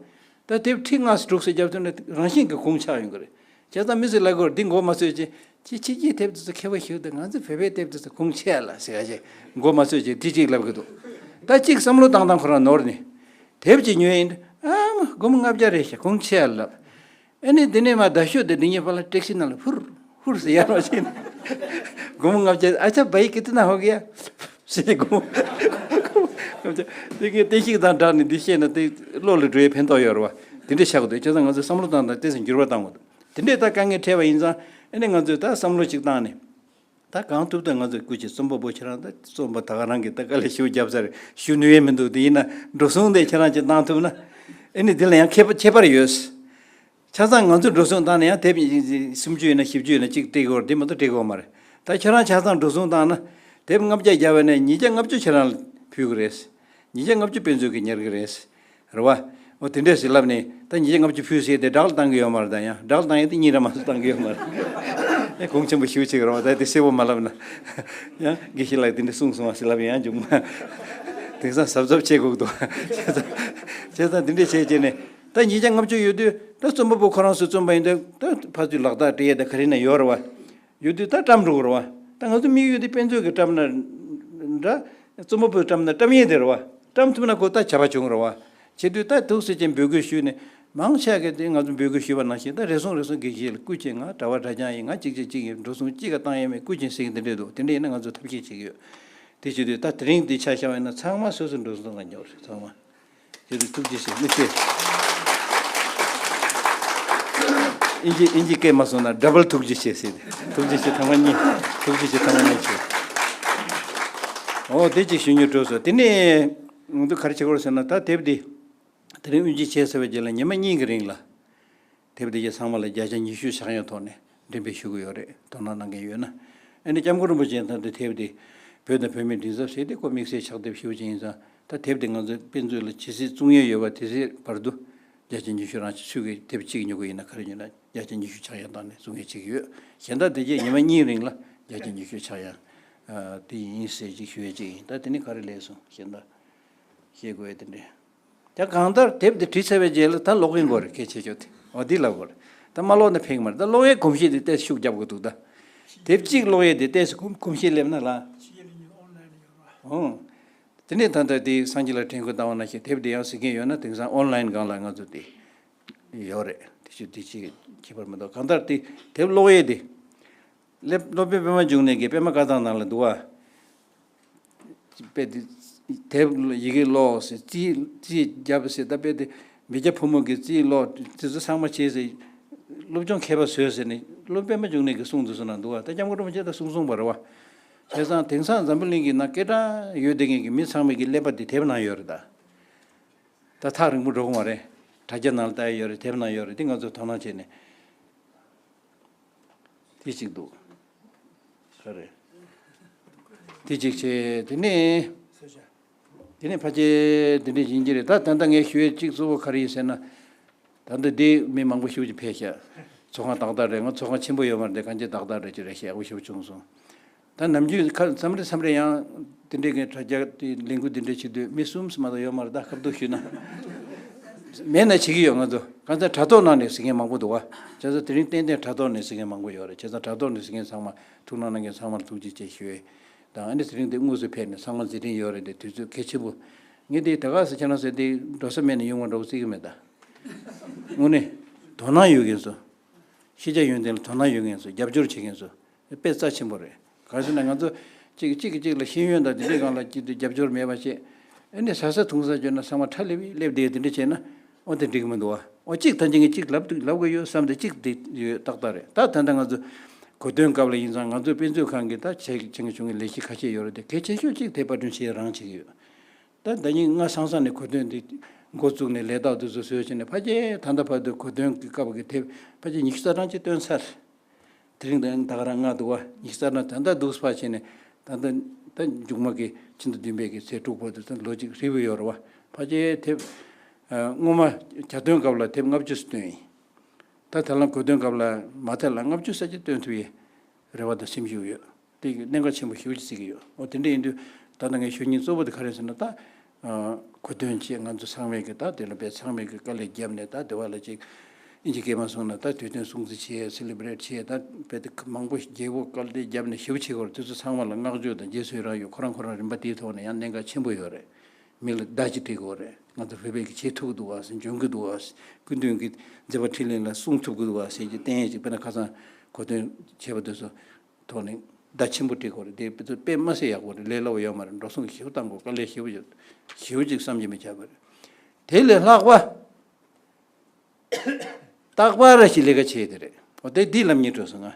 ད་དེབ་ཁྲི་ལྔ་དྲུག་ཙམ་རྒྱབ་ཐུབ་ན་རང་བཞིན་གྱིས་གོང་ཆགས་ཡོང་གི་རེད། བྱས་ཙང་མི་ཚོས་ལབ་ཀྱི་ཡོད་རེད། འདི་མགོ་མ་ཚོས་ཅིག་ཅིག་ཕྱི་རྒྱལ་དེབ་དེ་ཚོ་མཁས་པ་ཞིག་འདུག་ང་ཚོ་བོད་པའི་དེབ་དེ་ཚོ་གོང་ཆེ་ལ་ཟེར་ཡ་ཅིག་མགོ་མ་ཚོས་ཅིག་དེ་གཅིག་ལབ་ཀྱི་འདུག་ད་གཅིག་བསམ་བློ་བཏང་སྟངས་ཁོ་རང་ནོར་ནས། དེབ་ཅིག་ཉོས་ཡིན། ཨ་མ་སྒོར་མོ་ལྔ་བརྒྱ་རེད་ཤག་གོང་ཆེ་ལ་ལབ། ཨ་ནི་དེ་ནས་མར་རྡ་ཤོད་དེ་འདི་ཉིད་བར་ལ་ཊེག་སི་ནང་ལ་ཧུར་ཧུར་ཟེར་ཡར་བ་ཕྱིན། སྒོར་མོ་ལྔ་བརྒྱ། ཨ་ཅག་བའི་ཀི་ཏི་ན་ཧོ་གི་ཡ་ཟེར། སྒོར་མོ་ལྔ་བརྒྱ། དེ་གའི་བསྟན་བཤིག་དང་སྦྲགས་ནས་འདི་བཤད་ན་དེ་བློ་ལ་འགྲོ་ཡའི་ཕན་ཐོགས་ཡོད་རེད་བ། དེ་འདྲ་ཆགས་ཀྱི་འདུག་བྱས་ཙང་ང་ཚོས་བསམ་བློ་བཏང་དང་ཏོག་ཙམ་འགྱུར་བ་བཏང་དགོས་འདུག་དེ་འདྲས་ད་དཀའ་ངལ་འཕྲད་པ་ཡིན་ཙང་ཨ་ནི་ང་ཚོས་ད་བསམ་བློ་ཅིག་བཏང་ནས། ད་གང་ཐུབ་ཐུབ་ང་ཚོས་སྐུ་མཁྱེན་རྩོམ་པ་པོ་ཁྱེད་རང་ད་རྩོམ་པ་ད་ག་རང་གིས་ད་དཀའ་ལས་ཞེ་པོ་བརྒྱབ་ཚར། ཞུ་ནུས་ཡས་མི་འདུག་དེ་ཡིན་ན་འགྲོ་སོང་དེ་ཁྱེད་རང་ཅིག་བཏང་ཐུབ་ན། ཨ་ནི་དེ་ལ་ཡང་ཁྱད་པར་ཁྱད་པར་ཡོད། ཆ་ཚང་ང་ཚོས་འགྲོ་སོང་བཏང་ན་ཡང་དེབ་སུམ་ཅུ་ཡོད་ན་བཞི་བཅུ་ཡོད་ན་གཅིག་སྤྲད་དགོས་རེད། དེ་མ་གཏོགས་སྤྲད་དགོས་མ་རེད། ད་ཁྱེད་རང་ཆ་ཚང་འགྲོ་སོང་བཏང་ན་དེབ་ལྔ་བརྒྱ་བརྒྱབ་པ་ནས་ཉིས་བརྒྱ་ལྔ་བཅུ་ཁྱེད་རང་ལ་ཕུལ་གི་རེད། ཉིས་བརྒྱ་ལྔ་བཅུ་དཔེ་མཛོད་ཀྱིས་ཉར་གི་རེད། རེད་བ། འོ་དེ་འདྲས་ཞིག་ལབ་ནས་ད་ཉིས་བརྒྱ་ལྔ་བཅུ་ཕུལ་ཟེར་ཏེ་བསྒྲགས་ལ་བཏང་གི་ཡོད་མ་རེད། ད་ཡང་བསྒྲགས་ལ་བཏང་ཡས་དེ་གཉིས་ར་མ་གཏོགས་བཏང་གི་ཡོད་མ་རེད། ཨེ་གོང་ཆེན་པོ་ཞེ་པོ་ཅིག་རེད་བ། ད་དེ་གསལ་པོ་མ་ལབ་ན། ཡང་དགེ་བཤེས་ལགས་དེ་འདྲས་གསུངས་སོང་བ་ཟེར་ལབ་ཡང་འཇུག་མ། དེང་སང་གཟབ་གཟབ་བྱེད་དགོས་འདུག་བྱས་ཙང་དེ་འདྲས་བྱས་བྱས་ནས་ད་ཉིས་བརྒྱ་ལྔ་བཅུ་ཡོད་དུས་ད་རྩོམ་པ་པོ་ཁོ་རང་ཚོས་རྩོམ་པ་ཡིན་དུས་ད་ཕར་ཚུར་ལག་རྟགས་སྤྲད་ཡས་ད་ག་རེ་ན་ཡོད་རེད་བ། ཡོད་དུས་ད་བཀྲམ་འགྲོ་གི་རེད་བ། ད་ང་ཚོ་དམིགས་ཡུལ་དེ་དཔེ་མཛོད་ཀྱི་བཀྲམ་ན་འདྲ། རྩོམ་པ་པོས་བཀྲམ་ན་བཀྲམ་ཡས་དེ་རེད་བ། བཀྲམ་ཐུབ་ན་ཁོ་ད་བྱ་བ་བྱུང་རེད་བ། བྱེད་དུས་ད་ཐུགས་སྲས་ཀྱིས་འབོད་སྐུལ་ཞུས་ནས་མང་ཆེ་གིས་དེ་ང་ཚོ་འབོད་སྐུལ་ཞུས་པ་ནང་བཞིན་ད་རེ་ཟུང་རེ་ཟུང་དགེ་བཤེས་ལ་སྐུ་མཁྱེན་ང་གྲྭ་པ་གྲྭ་རྐྱང་ཡིན། ང་གཅིག་གཅིག་གཅིག་ཡིན། འགྲོ་སོང་གཅིག་ག་བཏང་ཡས་མེད། སྐུ་མཁྱེན་ཟེར་གྱི་འདི་འདྲས་འདུག་དེ་འདྲས་ཡིན་ན་ང་ཚོ་ཐབས་ཤེས་བྱེད་ཀྱི་ཡོད། དེ་བྱེད་དུས་ད་དེ་རིང་འདི་ཆ་བཞག་པ་ཡིན་ན་ཚང་མ་སོ་སོའི་འགྲོ་སོང་ལ་འགྱོ་རེད་ཚང་མ། དེ་རུ་ཐུགས་རྗེ་ཆེ། དམིགས་བསལ། ཨིན་ཇི་ཨིན་ཇི་སྐད་མ་སོང་ན་ཌབ་བལ་ཐུགས་རྗེ་ཆེ་ཟེར་ཏེ། ཐུགས་རྗེ་ཆེ་ཐེངས་མ་གཉིས། ཐུགས་རྗེ་ཆེ་ཐེངས་མ་གཉིས་ཆེ། འོ་དེ་ཅིག་ཞུ་སྙིང་འདོད་སོང་། དེ་ནས་ང་ཚོ་ག་རེ་བྱེད་དགོས་རེད་ཟེར་ན། ད་དེབ་འདི་དེ་རིང་དབུ་འབྱེད་བྱས་ཚར་བའི་རྗེས་ལ་ཉི་མ་གཉིས་ཀྱི་རིང་ལ། དེབ་དེ་གའི་ཚང་མ་ལ་བརྒྱ་ཆ་ཉི་ཤུ་ཆག་ཡང་ཐོག་ནས་འགྲེམས་སྤེལ་ཞུ་གི་ཡོད་རེད། དོ་སྣང་གནང་མཁན་ཡོད་ན། ཨ་ནི་སྐྱབས་མགོན་རིན་པོ་ཆེ་ད་ལྟ་དེབ་དེ་བོད་དང་བོད་མིའི་མགྲིན་ཚབ་ཟེར་ཏེ་ཁོ་དམིགས་བསལ་ཕྱག་དེབ་ཞེ་པོ་ཅིག་ཡིན་ཙང་། ད་དེབ་དེ་ང་ཚོའི་དཔེ་མཛོད་ལ་ཇི་སྲིད་བཙུགས་ཡས་ཡོད་པ་དེ་སྲིད་བར་དུ་བརྒྱ་ཆ་ཉི་ཤུ་རང་ཆུད་ཀྱི་དེབ་གཅིག་ཉོ་གི་ཡིན་ན། ག་རེ་ཉོས་ན་བརྒྱ་ཆ་ཉི་ཤུ་ཆག་ཡང་བཏང་ནས་བཙུགས་ཡས་བྱེད་ཀྱི་ཡོད། གཞན་དག་དེ་རྗེས་ཉི་མ་གཉིས་རིང་ལ་བརྒྱ་ཆ་ཉི་ཤུ་ཆག་ཡང་དེ་ཡིན་ཟེར་ཅིག་ཞུ་ཡས་ཅིག་ཡིན། ད་དེ་ནི་ག་རེ་ལས་སོང་། གཞན་དག་ཤེས་དགོས་ཡས་དེ་འདྲས། ད་གང་ལྟར་དེབ་དེ་བྲིས་ཚར་བའི་རྗེས་ལ་ད་ཀློག་གིན་དགོས་རེད། གལ་ཆེ་ཤོས་དེ་འོ་འདི་ལབ་དགོས་རེད། ད་མ་ཀློག་ན་ཕན་གི་མ་རེད། ད་ཀློག་ཡས་གོམས་གཤིས་དེ་ཏོག་ཙམ་ཤུགས་རྒྱབ་དགོས་འདུག་ད་དེབ་གཅིག་ཀློག་ཡས་དེ་ཏོག་ཙམ་གོམས་གོམས་གཤིས་སླེབས་ན་ལ། ཨོ། དེ་ནས་ད་ལྟ་དེ་སངས་རྒྱས་ལ་དྲན་སྐུལ་བཏང་བ་ནང་བཞིན་དེབ་དེ་ཡང་གཟིགས་མཁན་ཡོད་ན། དེང་སང་ཨོན་ལའིན་སྒང་ལ་ང་ཚོ་དེ་ཡོད་རེད། དེ་ཆུ་དེ་ཅིག་ཁྱད་པར་མི་འདུག་གང་ལྟར་དེ་དེབ་ཀློག་ཡས་དེ་སློབ་སློབ་དཔོན་པད་མ་འབྱུང་གནས་ཀྱི་པད་མ་བཀའ་ཐང་ནང་ལ་འདུག་བ། དཔེ་དེ་དེབ་ཡི་གེ་ཀློག་ཟེར། རྩིས་རྩིས་རྒྱབ་ཟེར། ད་དཔེ་དེ་མི་སྐྱ་ཕོ་མོ་གི་རྩིས་ཀློག་དེ་ཚོ་ཚང་མ་བྱས་ཟེར། སློབ་སྦྱོང་མཁས་པ་བཟོས་ཟེར་ནས་སློབ་དཔོན་པད་མ་འབྱུང་གནས་ཀྱིས་གསུངས་འདུག་སོང་ན་འདུག་བ། ད་སྐྱབས་མགོན་རིན་པོ་ཆེ་ད་གསུངས་སོང་བ་རེད་བ། བྱས་ཙང་དེང་སང་འཛམ་བུ་གླིང་གི་ནང་སྐད་གྲགས་ཡོད་བསྡད་མཁན་གྱི་མི་ཚང་མ་གི་ཀླད་པ་དེ་དེབ་ནང་ཡོད་རེད་ད། ད་ཐག་རིང་པོ་འགྲོ་གི་མ་རེད། དྲ་རྒྱ་ནང་ལ་ལྟ་ཡ་ཡོད་རེད། དེབ་ནང་ཡོད་རེད། དེ་ང་ཚོས་དོ་སྣང་བྱས་ནས། དེ་གཅིག་འདུག་ག་རེ། དེ་གཅིག་བྱས། དེ་ནས་དེ་ནས་ཕལ་ཆེར་དེ་འདྲས་ཡིན་གྱི་རེད། ད་ད་ལྟ་ངས་ཞུ་ཡས་གཅིག་གཙོ་བོ་ག་རེ་ཡིན་ཟེར་ན། ད་ལྟ་འདི་མི་མང་པོ་ཞེ་པོ་ཅིག་ཕེབས་ཤག་ཚོགས་ཁང་ཏག་ཏག་རེད། ང་ཚོགས་ཁང་ཆེན་པོ་ཡོད་མ་རེད་དེ། གང་ཅི་ཏག་ཏག་རེད། ཅི་རེད། ཞེ་པོ་ཞེ་པོ་བྱུང་སོང་། ད་ནམ་རྒྱུན་ཁ་མཚམས་རེ་མཚམས་རེ་ཡང་དེ་འདྲས་ཀྱི་དྲ་རྒྱ་དེ་ལས་འགུལ་དེ་འདྲས་བྱེད་དུས་མི་གསུམ་མ་གཏོགས་ཡོད་མ་རེད། ད་ཁ་བསྡུར་ཞུས་ན་མེད་ན་བྱེད་ཀྱི་ཡོད། ང་ཚོ་གང་ལྟར་དྲ་ཐོག་ནང་ནས་གཟིགས་མཁན་མང་པོ་འདུག་བ། བྱས་ཙང་དེ་རིང་ཏན་ཏན་དྲ་ཐོག་ནས་གཟིགས་མཁན་མང་པོ་ཡོད་རེད། བྱས་ཙང་དྲ་ཐོག་ནས་གཟིགས་མཁན་ཚང་མ་ཐུགས་སྣང་གནང་མཁན་ཚང་མར་ཐུགས་རྗེ་ཆེ་ཞུ་ཡས་དང་། ཨ་ནི་དེ་རིང་འདི་དངོས་སུ་ཕེབས་ནས་ཚང་མ་མཛད་རིམ་ཡོད་རེད་དེ། དུས་ཚོད་གལ་ཆེན་པོ། ངས་འདི་ད་ག་ཟེར་ཁྱེད་རང་ཟེར་དེ་འགྲོ་ས་མེད་ནས་ཡོང་བ་འདྲ་བོ་བརྩི་གི་མེད་ད། དངོས་གནས་དོ་སྣང་ཡོད་མཁན་ཚོ། ཤེས་བྱ་ཡོན་ཏན་ལ་དོ་སྣང་ཡོད་མཁན་ཚོ། རྒྱབ་སྐྱོར་བྱེད་མཁན་ཚོ་དཔེ་རྩ་ཆེན་པོ་རེད། གང་ཟེར་ན་ང་ཚོ་གཅིག་གིས་གཅིག་ལ་ཤེས་ཡོན་དང་དེ་འདྲའི་སྒང་ལ་གཅིག་ཏུ་རྒྱབ་སྐྱོར་མེད་པ་བྱས། ཨ་ནི་ཟ་ས་འཐུང་ས་བྱོན་ན་ཚང་མ་ཁྲ་ལེབ་ལེབ་བསྡད་དེ་འདྲ་བྱས་ན་ཨོ་དེ་འགྲིག་གི་མི་འདུག་བ། ཨོ་གཅིག་ཐམས་ཅད་ཀྱིས་གཅིག་ལབ་འདུག་ལབ་གི་ཡོད་བསམ་སྟེ་གཅིག་དེ་ཡོད་ཏག་ཏག་རེད། ད་ད་ལྟ་ང་ཚོ་གོ་སྟོན་སྐབས་ལ་ཡིན་ཙང་ང་ཚོའི་དཔེ་མཛོད་ཁང་གི་ད་བྱས་བྱེད་མཁན་བྱུང་གི་ལས་གཞི་ཁ་ཤས་ཡོད་རེད་དེ། གལ་ཆེ་ཤོས་གཅིག་དེ་པར་སྐྲུན་བྱེད་རང་བྱེད་ཀྱི་ཡོད། ད་ཟླ་ཉིན་ང་སང་སང་ནས་གོ་སྟོན་འདི་འགོ་བཙུགས་ནས་ལས་རྟགས་འདི་ཚོ་བཟོས་བྱས་ནས་ཕལ་ཆེར་ད་ལྟ་བར་དུ་གོ་སྟོན་གྱི་སྐབས་ཀྱི་དེབ་ཕལ་ཆེར་ཉི་ཤུ་རྩ་གྲངས་ཅིག་བཏོན་ཚར། དེ་རིང་ད་ད་ག་རང་ལྔ་འདུག་བ། ཉི་ཤུ་རྩ་གྲངས་ད་ལྟ་འདུག་ཕར་བྱས་ནས་ད་ལྟ་ད་མཇུག་མ་གི་ཕྱི་ཟླ་བདུན་པའི་གི་ཚེས་དྲུག་བར་དུ་ད་ལོ་གཅིག་ཧྲིལ་པོ་ཡོད་རེད་བ། ཕལ་ཆེར་དེབ་སྔོན་མ་གྱ་སྟོན་སྐབས་ལ་དེབ་ལྔ་བཅུ་ཙམ་བཏོན་ཡིན། ད་ད་ལམ་གོ་སྟོན་སྐབས་ལ་མ་མཐའ་ལ་ལྔ་བཅུ་ཙམ་ཅིག་བཏོན་ཐུབ་ཡས་རེ་བ་དང་སེམས་ཤུགས་ཡོད། དེ་གི་གནད་འགག་ཆེན་པོ་ཞེ་པོ་ཅིག་བརྩི་གི་ཡོད། འོ་དེ་འདྲ་ཡིན་དུས་ད་ལྟ་ངས་ཞུ་སྙིང་གཙོ་བོ་དེ་ག་རེ་ཟེར་ན། ད་གོ་སྟོན་བྱས་ང་ཚོ་ཚང་མས་ཀྱི་ད་དེ་ལ་དཔེ་ཚང་མས་ཀྱི་དཀའ་ལས་བརྒྱབ་ནས། ད་དེ་བ་ལ་ཅིག་ཨིན་ཇི་སྐད་མ་སོང་ན་ད་དུས་སྟོན་སྲུང་བརྩི་བྱས། སེ་ལི་བྷི་རེཊ་བྱས། ད་དཔེ་དེ་མང་པོ་རྒྱས་པོ་དཀའ་ལས་བརྒྱབ་ནས་ཞེ་པོ་བྱེད་དགོས་རེད། དེ་ཚོ་ཚང་མ་ལ་བསྔགས་བརྗོད་དང་རྗེས་སུ་ཡི་རང་ཡོད། ཁོ་རང་ཁོ་རང་རིམ་པ་དེའི་ཐོག་ནས་ཡང་གནད་འགག་ཆེན་པོ་ཡོད་རེད། མི་ལ་བརྡ་ཅིག་སྤྲད་དགོས་རེད། ང་ཚོ་བོད་པས་ཀྱི་བྱེད་ཐུབ་ཀྱི་འདུག་བ་ཟེར། འཇོན་གྱི་འདུག་བ་ཟེར། སྐུ་མདུན་གྱི་མཛད་པ་འཕྲིན་ལས་ལ་སྲུང་ཐུབ་ཀྱི་འདུག་བ་ཟེར་གྱི་བསྟན་ཡས་ཅིག་དཔེར་ན་ཁ་སང་གོ་སྟོན་བྱས་པ་དེ་ཚོ་ཐོག་ནས་བརྡ་ཆེན་པོ་སྤྲད་དགོས་རེད། དེ་དཔེ་ཚོ་དཔེ་མ་སྲིད་ཡག་པོ་རེད། ལས་སླ་བོ་ཡོད་མ་རེད། འགྲོ་སོང་ཞེ་པོ་བཏང་དགོས། དཀའ་ལས་ཞེ་པོ་ཞེ་པོ་ཅིག་བསམ་གྱིས་མི་ཁྱབ་པ་རེད། དེ་ལས་ལྷག་པ། རྟག་པར་ཞིག་ལས་ཀ་བྱས་དེ་རེད། འོ་དེ་འདི་ལབ་སྙིང་བྲོ་སོང་ང་།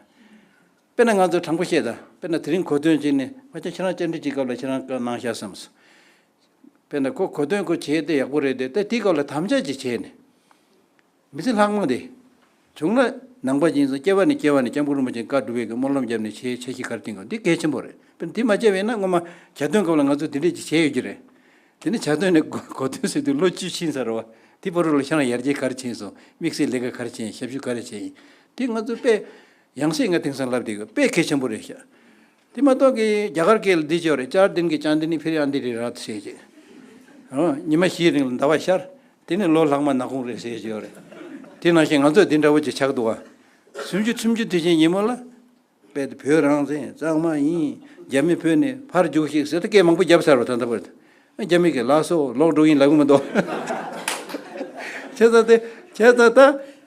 དཔེར་ན་ང་ཚོ་དྲང་པོ་བཤད་ད། དཔེར་ན་དེ་རིང་གོ་སྟོན་བྱས་ནས་ཕལ་ཆེར་ཁྱེད་རང་བཅར་འདྲི་གྱི་སྐབས་ལ་ཁྱེད་རང་བཀའ་གནང་ཤག་བསམས། དཔེར་ན་ཁོ་གོ་སྟོན་ཁོ་བྱས་ཏེ་ཡག་པོ་རེད་དེ། ད་དེའི་སྐབས་ལ་དམ་བཅའ་ཅིག་བྱས་ནས། མི་ཚེ་ལྷག་མ་དེ། བྱུང་ན་ནང་པ་ཡིན་ཙང་སྐྱེ་བ་ནས་སྐྱེ་བ་ནས་སྐྱབས་མགོན་རིན་པོ་ཆེའི་བཀའ་སྒྲུབ་པའི་གི་སྨོན་ལམ་བརྒྱབ་ནས་བྱས་འཆར་གཞི་ག་རེ་བཏིང་དགོས་འདི་གལ་ཆེན་པོ་རེད། དཔེར་ན་དེ་མ་བྱས་པ་ཡིན་ན་སྔོན་མ་གྱ་སྟོན་སྐབས་ལ་ང་ཚོ་དེ་འདྲས་ཅིག་བྱས་ཡོད་ཀྱི་རེད། དེ་ནས་གྱ་སྟོན་ནས་གོ་གོ་སྟོན་ཟེར་དུས་ལོ་བཅུ་ཕྱིན་ཚར་བ། དེ་བར་དུ་ལ་ཁྱེད་རང་ཡར་རྒྱས་ག་རེ་ཕྱིན་སོང་། དམིགས་བསལ་ལས་ཀ་ག་རེ་བྱས་ཡིན། ཞབས་ཞུ་ག་རེ་བྱས་ཡིན། དེ་ང་ཚོ་དཔེ་ཡང་སེ་ང་དེང་སང་ལབ་བསྡད་ཡོད། དཔེ་གལ་ཆེན་པོ་རེད་ཤག་དེ་མ་གཏོགས་ཀྱི་རྒྱ་གར་སྐད་ལ་འདི་ཅོ་རེད། ཅར་དིན་གྱི་ཅང་དིན་ནི་ཕིར་ཨན་དི་རི་ར་ཟེར་ཅིག་ཨོ། ཉི་མ་བཞིའི་རིང་ལ་ཟླ་བ་ཤར། དེ་ནས་ལོ་ལྷག་མ་ནག་ཁུང་རེད་ཟེར་ཅིག་ཡོད་རེད། དེ་ནང་བཞིན་ང་ཚོས་འདི་འདྲ་བོ་ཅིག་ཆགས་འདུག་བ། སུམ་ཅུ་སུམ་ཅུ་དུས་ཆེན་ཉིན་མོ་ལ། དཔེ་དེ་བོད་རང་བཙན་གཙང་མ་ཡིན། རྒྱ་མི་བོད་ནས་ཕར་རྒྱུགས་ཤིག་ཟེར་ཏེ་སྐད་མང་པོ་བརྒྱབ་ཚར་བ། ད་ལྟ་བར་དུ་རྒྱ་མི་གིས་ལགས་སོ་ལོག་འགྲོ་ཡིན་ལབ་གི་མི་འདུག་བྱས་ཙང་དེ་བྱས་ཙང་ད་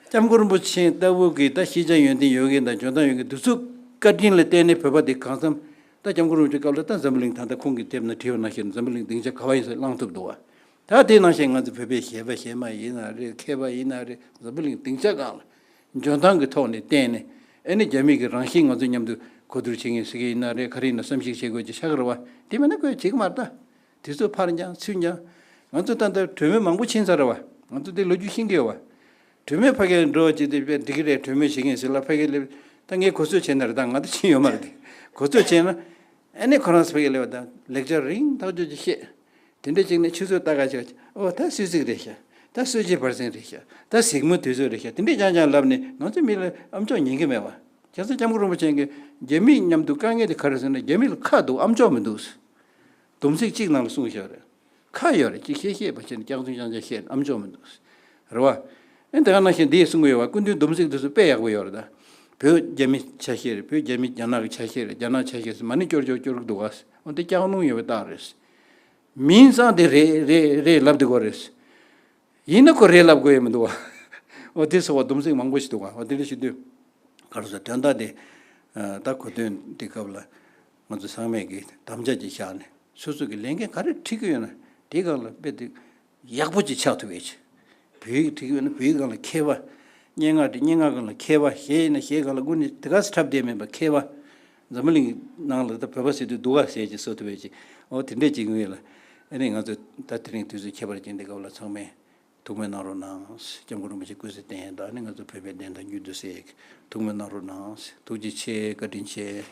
སྐྱབས་མགོན་རིན་པོ་ཆེ་ལྟ་བུ་གི་ད་ཤེས་བྱ་ཡོན་ཏན་ཡོད་མཁན་དང་འཇོན་ཐང་ཡོད་མཁན་འདི་ཚོ་བཀའ་དྲིན་ལ་བརྟེན་ནས་བོད་པ་འདི་གང་འཚམ་ད་སྐྱབས་མགོན་རིན་པོ་ཆེ་སྐབས་ལ་ད་འཛམ་བུ་གླིང་ད་ལྟ་ཁོང་གིས་དེབ་ནང་བྲིས་པ་ནང་བཞིན་འཛམ་བུ་གླིང་སྡིངས་ཆ་ག་བ་ཡིན་ས་བླངས་ཐུབ་འདུག་བ། ད་དེ་ནང་བཞིན་ང་ཚོ་བོད་པའི་གཞས་པ་གཞས་མ་ཡིན་ན་རེད། མཁས་པ་ཡིན་ན་རེད། འཛམ་བུ་གླིང་སྡིངས་ཆ་སྒང་ལ་ འཇོན་ཐང་གི་ཐོག་ནས་བསྟན་ནས། ཨེ་ནི་རྒྱ་མི་གི་རང་བཞིན་ང་ཚོ་མཉམ་དུ་གོ་བསྡུར་བྱེད་མཁན་ཟེར་གྱི་ཡིན་ན་རེད། ག་རེ་ཡིན་ན་བསམ་གཞིག་བྱེད་དགོས་ཀྱི་ཆགས་ཀྱི་རེད་བ། དེ་མིན་ན་ཁོས་བྱེད་ཀྱི་མ་རེད་ད། དུས་ཚོད་ཕར་འགྱངས་ཚུར་འགྱངས། ང་ཚོ་ད་ལྟ་གྲོས་མོལ་མང་པོ་ཕྱིན་ཚར་རེད་བ། ང་ཚོ་དེ་ལོ་རྒྱུས་ཤེས་ཀྱི་ཡོད་བ། གྲོས་མོལ་ཕ་གིར་འགྲོ་བ་ཅིག་དེ་དཔེ་འགྲིག་གི་རེད། གྲོས་མོལ་བྱེད་མཁན་ཟེར་ལ་ཕ་གིར་སླེབས། ད་ངས་གོ་ཚོད་བྱས་ན་རེད། ད་ང་ད་ཕྱིན་ཡོད་མ་རེད་དེ། གོ་ཚོད་བྱས་ན་ཨ་ནི་ཁོ་རང་ཚོ་ཕ་གིར་སླེབས་པ་དང་ལེགས་ཆ་རིང་ཐག་ཆོད་ཅིག་བཤད། དེ་འདྲ་བྱས་ནས་ཆུ་ཚོད་ལྟ་ག་ཆ་ཨོ་ད་སུད་ཚིགས་རེད་ཤག་ད་སུད་ཅི་བར་སེང་རེད་ཤག་ད་གཟིགས་མོ་དུས་ཚོད་རེད་ཤག་དེ་འདྲ་རྐྱང་རྐྱང་ལབ་ནས་ང་ཚོའི་མི་ལ་ཨམ་ཅོག་ཉན་གི་མེད་བ། བྱས་ཙང་སྐྱབས་མགོན་རིན་པོ་ཆེ་གིས་རྒྱ་མི་མཉམ་དུ་དཀའ་ངལ་དེ་ག་རེ་ཟེར་ན་རྒྱ་མི་ལ་ཁ་འདུག་ཨམ་ཅོག་མི་འདུག་སྡོམ་ཚིག་གཅིག་ནང་ལ་གསུངས་བཞག་རེད། ཁ་ཡོད་རེད། ཅིག་བཤད་བཤད་པ་བྱས་ནས་སྐྱག་རྫུན་རྐྱང་རྐྱང་བཤད་ཨམ་ཅོག་མི་འདུག་རེད་བ། ཨེ་ད་ག་ནང་བཞིན་འདི་གསུང་གི་ཡོད་བ། སྐུ་མདུན་སྡོམ་ཚིག་དེ་ཚོ་དཔེ་ཡག་པོ་ཡོད་རེད་ད། བོད་རྒྱ་མི་ཆ་ཤས་རེད། བོད་རྒྱ་མི་རྒྱ་ནག་གི་ཆ་ཤས་རེད། རྒྱ་ནག་ཆ་ཤས་ཟེར་མ་ཎི་སྐྱོར་སྐྱོར་སྐྱོར་གི་འདུག་བ། འོ་འདི་སྐྱག་རླུང་ཡོད་པའི་རྟགས་རེད། མིང་ཙང་དེ་རེད་རེད་རེད་ལབ་བསྡད་ཀྱི་ཡོད་རེད། ཡིན་ན་ཁོ་རེད་ལབ་དགོས་ཡ་མི་འདུག་བ། འོ་དེ་སོགས་པ་སྡོམ་ཚིག་མང་པོ་ཞིག་འདུག་བ། འོ་དེ་འདྲ་ཞིག་འདུག་ག་རེ་ཟེར་དོན་དག་དེ། ད་གོ་དོན་དེ་སྐབས་ལ་ང་ཚོ་ཚང་མས་ཀྱི་དམ་བཅའ་ཅིག་བཞག་ནས་སོ་སོ་གི་ལས་འགན་ག་རེ་འཁྲི་གི་ཡོད་ན་དེ་སྒང་ལ་དཔེ་དེ་ཡག་པོ་ཅིག་ཆགས་ཐུབ་ཡས་ཅིག་བོད་ཡིག་འཁྲི་གི་ཡོད་ན་བོད་ཡིག་སྒང་ལ་མཁས་པ། སྙན་ངག་འབྲི་སྙན་ངག་སྒང་ལ་མཁས་པ། གཞས་ཡིན་ན་གཞས་སྒང་ལ་དངོས་གནས་དེ་ག་སེ་འཁྲབ་བསྡད་མེད་པ་མཁས་པ། འཛམ་བུ་གླིང་ནང་ལ་ད་བོད་པ་ཟེར་དུས་སྡུག་ག་ཟེར་ཅིག་བཟོ་ཐུབ་ཡས་ཅིག་འོ་དེ་འདྲས་ཅིག་ཡོང་ཡས་ལ། ཨ་ནི་ང་ཚོ་ད་དེ་རིང་དུས་ཚོད་ཁྱད་པར་ཅན་འདི་སྐབས་ལ་ཚང་མས་ཐུགས་སྨོན་གནང་རོགས་གནང་། སྐྱབས་མགོན་རིན་པོ་ཆེ་སྐུ་ཚེ་བརྟན་དང་ནི་ང་ཚོ་བོད་པའི་བདེན་མཐའ་མྱུར་དུ་གསལ་ཡག་ཐུགས་སྨོན་གནང་རོགས་གནང་། ཐུགས་རྗེ་ཆེ། བཀའ་དྲིན་ཆེ།